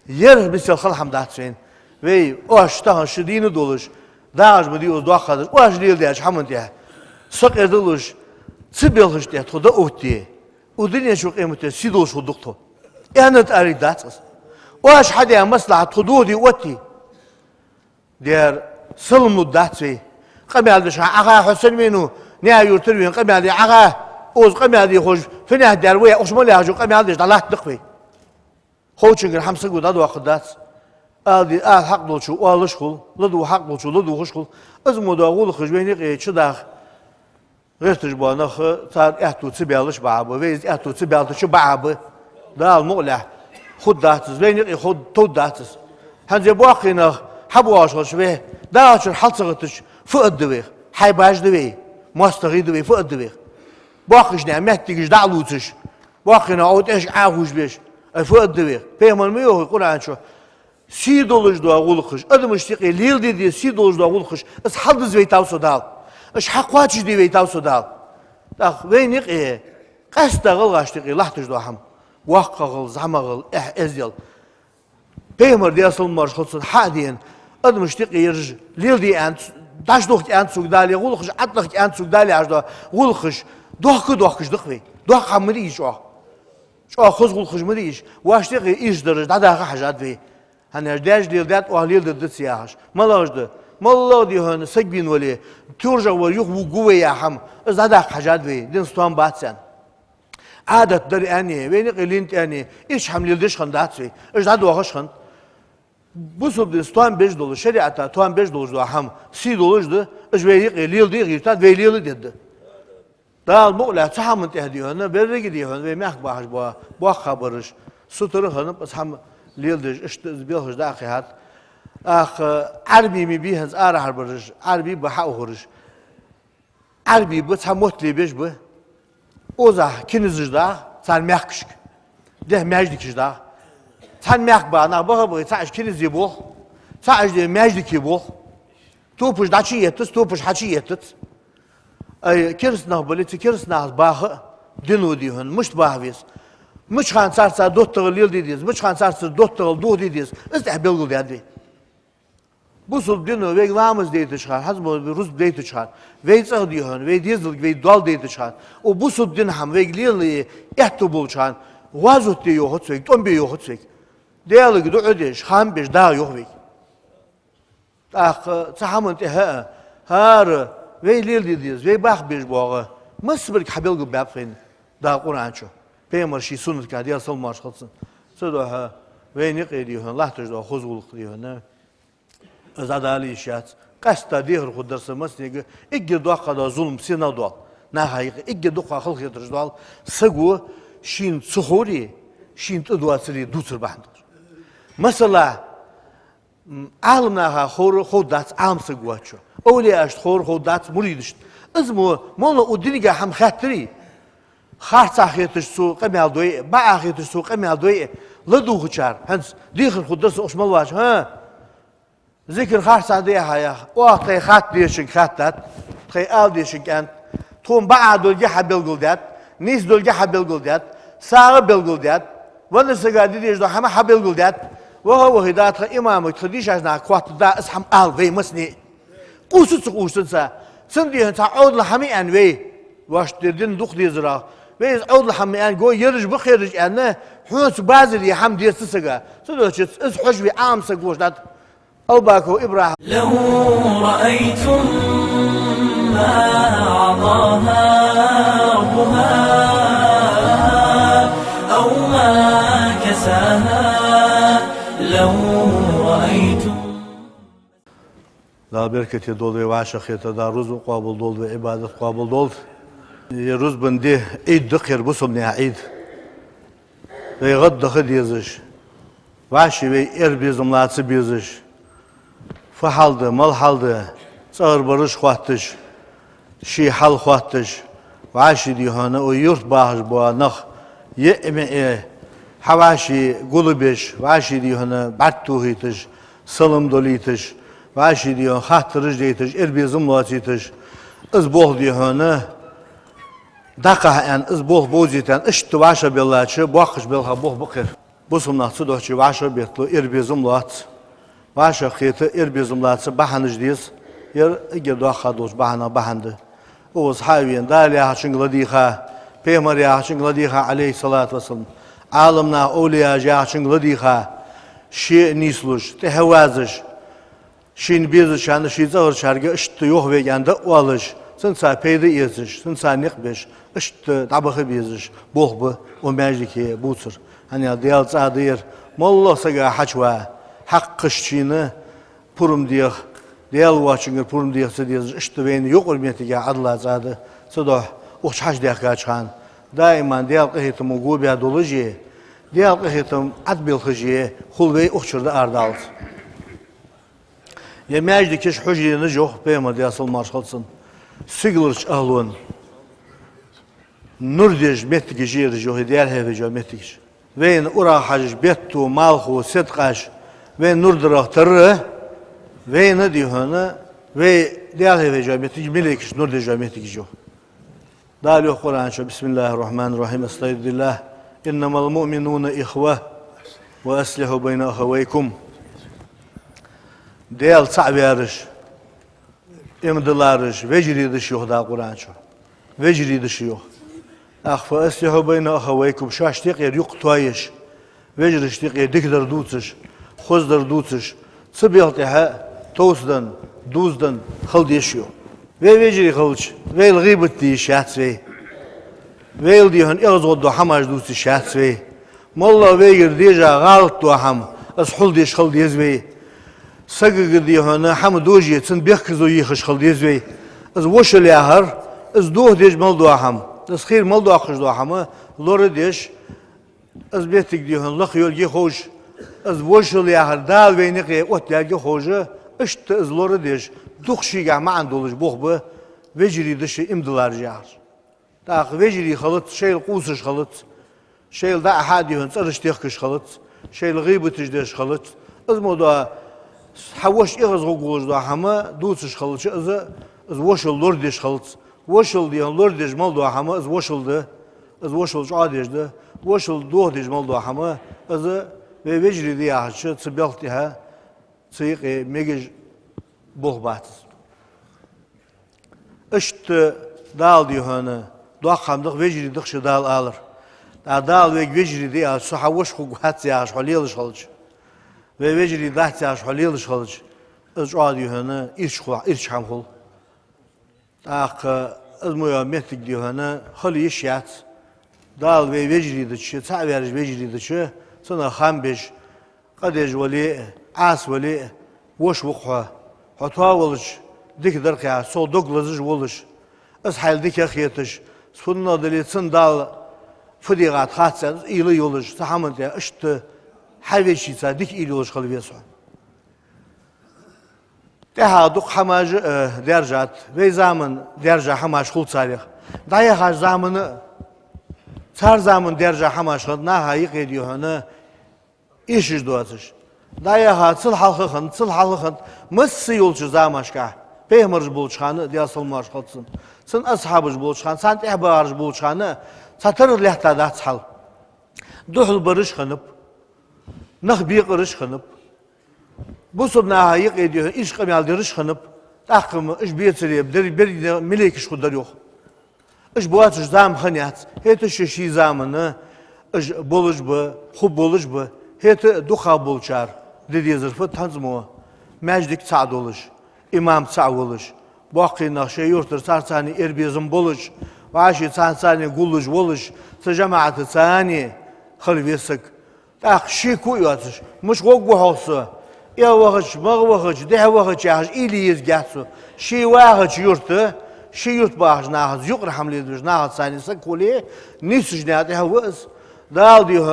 Ер мисал хала хӀама дац вайна. Вай, оаш тахан шу дийна долаш, дагӀаш ма дий из доккха хадаш, оаш леладаьча хӀаман тӀехьа сакъердалуш, цу белхашта тӀа тхо дӀаотте, укх дунен чу, къематдийнахьа сий долаш хургда-кх тхо. Аьннад ариг дац из. Оаш хьадаь маслахьат тхо дохаде отте, дера, салам лургдац вай. Къамаьл деш хьа Ӏаха, хьо сенна венав, наьха юртара вена, къамаьл де Ӏаха, укхаза къамаьл де ховш, финехь дер вай, укхаза ма лехаш, къамаьл деш дӀалаттаргда-кх вай. Ховчунгара хӀама саго дӀадоаккхаргдац. Ала де, ала хьакъ долчо оалаш хул, ладувгӀа хьакъ долчо ладувгӀаш хул. Из мо дола гӀулакхаш вайна юкъе чудаха гӀерташ бола нах, цар аьттув ца баьлча бакъахьа ба, вай из аьттув ца баьлча бакъахьа ба. Дала мукъалехь хургдац из, вайна юкъе хургдац из. ХӀанз ер боккхий нах хьабоагӀаш хилча вай, дагӀачура хьал ца гӀаттача, фу аргда вайх? Хьайбаш да вай, моастагӀий да вай, фу аргда вайх? Боккхийча наьха моттигаш дӀа а лувцаш, боккхий нах Ӏо тӀехьашка Ӏохувш беш, ай, фу аргда вайх? Пайхамара ма йоахий Къуръан чу: сий долаш дола гӀулакхаш, адамашта юкъе леладе деза сий долаш дола гӀулакхаш, из хьалдиза вайтав со Дала. Уж хьакхоачашде вайтав со Дала. ТӀаккха вайна юкъе къаьстта гӀалгӀашта юкъе латташ дола хӀама: воккхагӀал, зӀамагӀал, эхь-эздел. Пайхамара, Даьла салам-моаршал хилда цунна, хьа а дена, адамашта юкъе ераш леладе аьнна, дӀачудохка аьннад цунга Дала, е гӀулакхаш Ӏодахка аьннад цунга Дала яхаш дола гӀулакхаш дохка а дохкаш да-кх вай. Доккха хӀама ма дий из чӀоагӀа. ЧӀоагӀа хоза гӀулакхаш ма дий уж. Вайшта юкъе ирча дараш дӀадаха хьажад вай. ХӀана аьлча даьша леладаьд, оаха леладергдац яхаш. МалагӀаш да? МоллагӀа, дий хьона, саг вийна вале, туржагӀвар юхавугу вай яха хӀама, из дӀадаккха хьажад вай, дина стом бац аьнна. Ӏадат дар аьнна, вайна юкъе лийннад аьнна, иштта хӀама леладеш хиннадац вай, уж дӀадоахаш хиннад. Бусалба дина стом беш долаш, шариӀата стом беш долаш дола хӀама сий долаш да, уж вай юкъе леладе гӀертад, вай леладергда. Дала мукъалехь цу хӀаман тӀехьа, дий хьона, беррига, дий хьона, вай мехка бахаш бола боккхагӀбараш сутара хиннаб, из хӀама леладеш, иштта из белхаш дӀа а кхихьад. ТӀаккха Ӏарбий ма бий хӀанз арахьарбараш, Ӏарбий ба хьаухараш. Ӏарбий ба, цхьа мотт лебеш ба. Укхазахьа киназаш да-кх цар мехкашка, дехьа маьждигаш да-кх. Цхьан мехка баха нах баха-бахе, цхьаъаш киназе болх, цхьаъаш, дий, маьждиге болх. Топаш дӀачуеттац, топаш хьачуеттац. Ай, кераста нах бале, цу кераста нахаца баха а дино, дий хьона, мишта баха веза? Мича хана царца доттагӀал леладе деза, мича хана царца доттагӀал дохаде деза, из тӀехьа белгалдаьд вай. Бусалба дино вайга ламаз дайтача хана, хӀанз мо рузба дайтача хана, вай цӀагӀа, дий хьона, вай дезалга вай доал дайтача хана, укх бусалба дина хӀама вайга лелае аьттув болча хана, гӀазот де йоахац вайга, тӀом бе йоахац вайга. Даьлага дуӀа деш, хам беш, дагӀа йоах вайга. ТӀаккха цу хӀаман тӀехьа а, хӀара вай леладе деза, вай баха беза боагӀа массабарг хьабелгалбаьб вайна Дала Къуръан чу, Пайхамара ший суннатагахьа, Даьла салам-моаршал хилда цунна. Цудухьа вайна юкъе, дий хьона, латташ дола хоза гӀулакх, дий хьона, из дӀадала йиш яц. Къаьстта дехар хургдар са массанега, эггара доккха дола зулам сенах доал, наха юкъе эггара дукха халахетараш доал, саго шийна ца ховре, шийна тӀадоацаре дувцар бахьан долаш. Масала, М, Ӏаламнаха ховр ховргдац Ӏамсаг воацачоа, овлияашта ховр ховргдац муридашта. Из мо, моллагӀа укх динагахьа хӀама хаьттарий? Харцахьа хеташ цо къамаьл дой а, бакъахьа хеташ цо къамаьл дой а, ладувгӀачар, хӀанз дехар хургдар са укх чу мел ваьча, хӀа? Зикар харцахьа дехьа яха, оаха тхоай хатта дезачунга хаьттад, тхоай ала дезачунга аьннад, тхона бакъахьа долга хьабелгалдаьд, нийса долга хьабелгалдаьд, сагӀа белгалдаьд, веннача сага де дезаш дола хӀама хьабелгалдаьд. Ваха а вахе, да, тха имамага, тха дийшача наха котта да из хӀама ала вай массане а. Къувсац ца къувсаш цунца. Цунна, дий хьона, цхьа Ӏовдала хӀама аьнна вай, вайшта дина дукха дезарах. Вай из Ӏовдала хӀама аьнна го, ераш ба, кхераш аьнна, хьона цу базаре хӀама дезац сага. Цудухьа из хьожаш ве Ӏамсаг волаш дац. Албаков ИбрахӀим. لو رأيتم ما أعطاها ربها أو ما كساها لو رأيتم. Дала беркате долда вай вӀашагӀкхетар, Дала рузба къоабал долда, вай Ӏибадат къоабал долда. Ер рузбан ди, Ӏид да-кх ер, бусалба наьха Ӏид. Вай гӀаддаха дезаш, вӀаший вай ер безам лаца безаш, фу хьал да, мала хьал да, цӀагӀарбараш хоатташ, ший хьал хоатташ, вӀаший, дий хьона, укх юрта бахаш бола нах, йиъ-миъ хьа вӀаший гулбеш, вӀаший, дий хьона, бӀарг тохийташ, салам далийташ, вӀаший, дий хьона, хаттараш дайташ, ер безам лоацийташ, из болх, дий хьона, дӀакхахьа аьнна, из болх бовзийта аьнна, иштта вӀашагӀбеллача, боккхача балха болх ба-кх ер. Бусалба нах цудухьа вӀашагӀбетталу, ер безам лоац. ВӀашагӀкхета, ер безам лаца бахьанаш деза. Ер эггара доккха долча бахьанех бахьан да. Укхаза хьа а вена, Дала яхачунга ладийгӀа, Пайхамара яхачунга ладийгӀа, Ӏалайхи ссалату вассалам, Ӏаламнаха, овлияаша яхачунга ладийгӀа, ше а нийслуш, тӀехьа вазаш, шийна безачарна, ший цӀагӀарчарга иштта йоах вайга аьнна дӀаоалаш, цунца пайда эцаш, цунца никъ беш, иштта дӀабаха безаш болх ба укх маьждиге бувцар. ХӀана аьлча Даьла цӀа да ер, моллагӀа сага хьачувала, хьакхашчарна пурам деха, Даьла воацачунгара пурам деха ца дезаш, иштта вайна юкъара моттигехьа Ӏадала цӀа да. Цудухьа укх чу хьачудаьхкача хана даиман Даьла къахетамо го баь долаш а, Даьла къахетам Ӏадбелхаш е хул вай укх чура да арадаллалца. Е маьждигаш, хьужаренаш, йоах Пайхамара, Даьла салам-моаршал хилда цунна, сигаларча ахӀлон нур деш моттигаш я ераш, йоах, е Даьла хьехавеш йола моттигаш. Вайна урагӀ хьажаш, бетто, малхо, седкъаш вайна нур дарах тара, вайна, дий хьона, вай Даьла хьехавеш йола моттигаш, малейкаш нур деш йола моттигаш я. Дала йоах Къуръан чу: بسم الله الرحمن الرحيم، أستعيذ بالله، إنما المؤمنون إخوة، وأصلحوا بين أخويكم. Даьла цаӀ вараш, иман диллараш вежарий да уж, йоах Дала Къуръан чу. Вежарий да уж, йоах. ТӀаккха: فأصلحوا بين أخويكم, шоашта юкъера юкъ тоаеш, вежарашта юкъе дикадар дувцаш, хозадар дувцаш, цу белха тӀехьа товсаденна, дузаденна хила дезаш, йоах. Вай вежарий хилча, вайл гӀийбат де йиш яц вай. Вайл, дий хьона, эгӀазгӀоргдола хӀамаш дувца йиш яц вай. МоллагӀа вайгара дежа гӀалат дола хӀама, из хьулдеш хила деза вай. Сагагара, дий хьона, хӀама дожае, цунна бехказло ехаш хила деза вай. Из вошал яхар, из дохадеш мел дола хӀама, из хийра мел доаккхаш дола хӀама лорадеш, из моттиг, дий хьона, лакха йолга ховш, из вошал яхар Дала вайна юкъе оттадаьлга ховш, иштта из лорадеш, дукха шийгахьа маӀан долаш болх ба вежарий да уж, иман диллараш яхар. ТӀаккха вежарий хилац, шоайла къувсаш хилац, шоайла дӀа а, хьа а, дий хьона, цӀераш техкаш хилац, шоайла гӀийбаташ деш хилац. Из мо дола хьа воша эгӀазгӀоргволаш дола хӀама дувцаш хилча, из, из вошал лорадеш хилац. Вошал, дий хьона, лорадеш мел дола хӀама, из вошал да, из вошал чӀоагӀдеш да. Вошал дохадеш мел дола хӀама, из вай вежарий да яхача, цу белха тӀехьа цу юкъе мегаш болх бац из. Иштта Дала, дий хьона, доккха хӀама да-кх, вежарий да-кх уж Дала алар. ТӀаккха Дала вайга вежарий да яхаш, со хьа воша хургвац яхаш хьо лелаш хилча, вай вежарий дац яхаш хьо лелаш хилча, из чӀоагӀа, дий хьона, ирча хул, ирча хӀама хул. ТӀаккха из мо йола моттиг, дий хьона, хила йиш яц. Дала вай вежарий дича, цаӀ ваьраш вежарий дича, цунах хам беш, къа деш вале а, Ӏаса вале а, воша ва-кх хьо. Хьо тоавалча, дика дар-кх яхаш, цох дог лазаш волаш, из хьайна дика хеташ, цунна дале, цунна Дала фу дийгӀад хац аьнна, уйла йолаш, цу хӀаман тӀа иштта хьа вешийца дика уйла йолаш хила веза хьо. ТӀехьагӀа дукха хӀамаш а, э, даьржад. Вай заман даьржа хӀамаш хул царех. ДӀаяхача заман а, цар заман даьржа хӀамаш хиннад наха юкъе, дий хьона, эшаш доацаш. ДӀаяха цул хьалха хиннад, цул хьалха хиннад, масса йолча замашка, пайхамараш болча хана а, Даьла салам-моаршал хилда царна, цун асхьабаш болча хана, царна тӀехьа багӀараш болча хана а, цхьатарра лаьтта дац хьал. Духьалбараш хиннаб, нах бекъараш хиннаб, бусалба наха юкъе, дий хьона, ирча къамаьл дераш хиннаб, тӀаккха-м уж бецаре бер-, берригаш малейкаш хургдар, йоах. Уж боацаш зама хиннаяц, хӀаьта а ший-ший заман уж болаш ба, хургболаш ба, хӀаьта а дукхагӀа болчар де дезар фуд хӀанз мо: маьждиг цаӀ долаш, имам цаӀ волаш, боккхий нах шоай юртара царца цхьана ер безам болаш, вӀаши царца цхьана гуллуш волаш, цу жамаӀатаца цхьана хила веза саг. ТӀаккха шеко а йоацаш, мича гӀоргва-хьогӀ со, эхь вахача, магӀа вахача, дехьа вахача яхаш уйла е езаргьяц цо. Ше вахача юрта, ший юрта бахача нахаца юкъара хӀама леладеш, нахаца цхьана саг хуле, нийсача наькъа тӀа хьо ва из. Дала, дий хьона,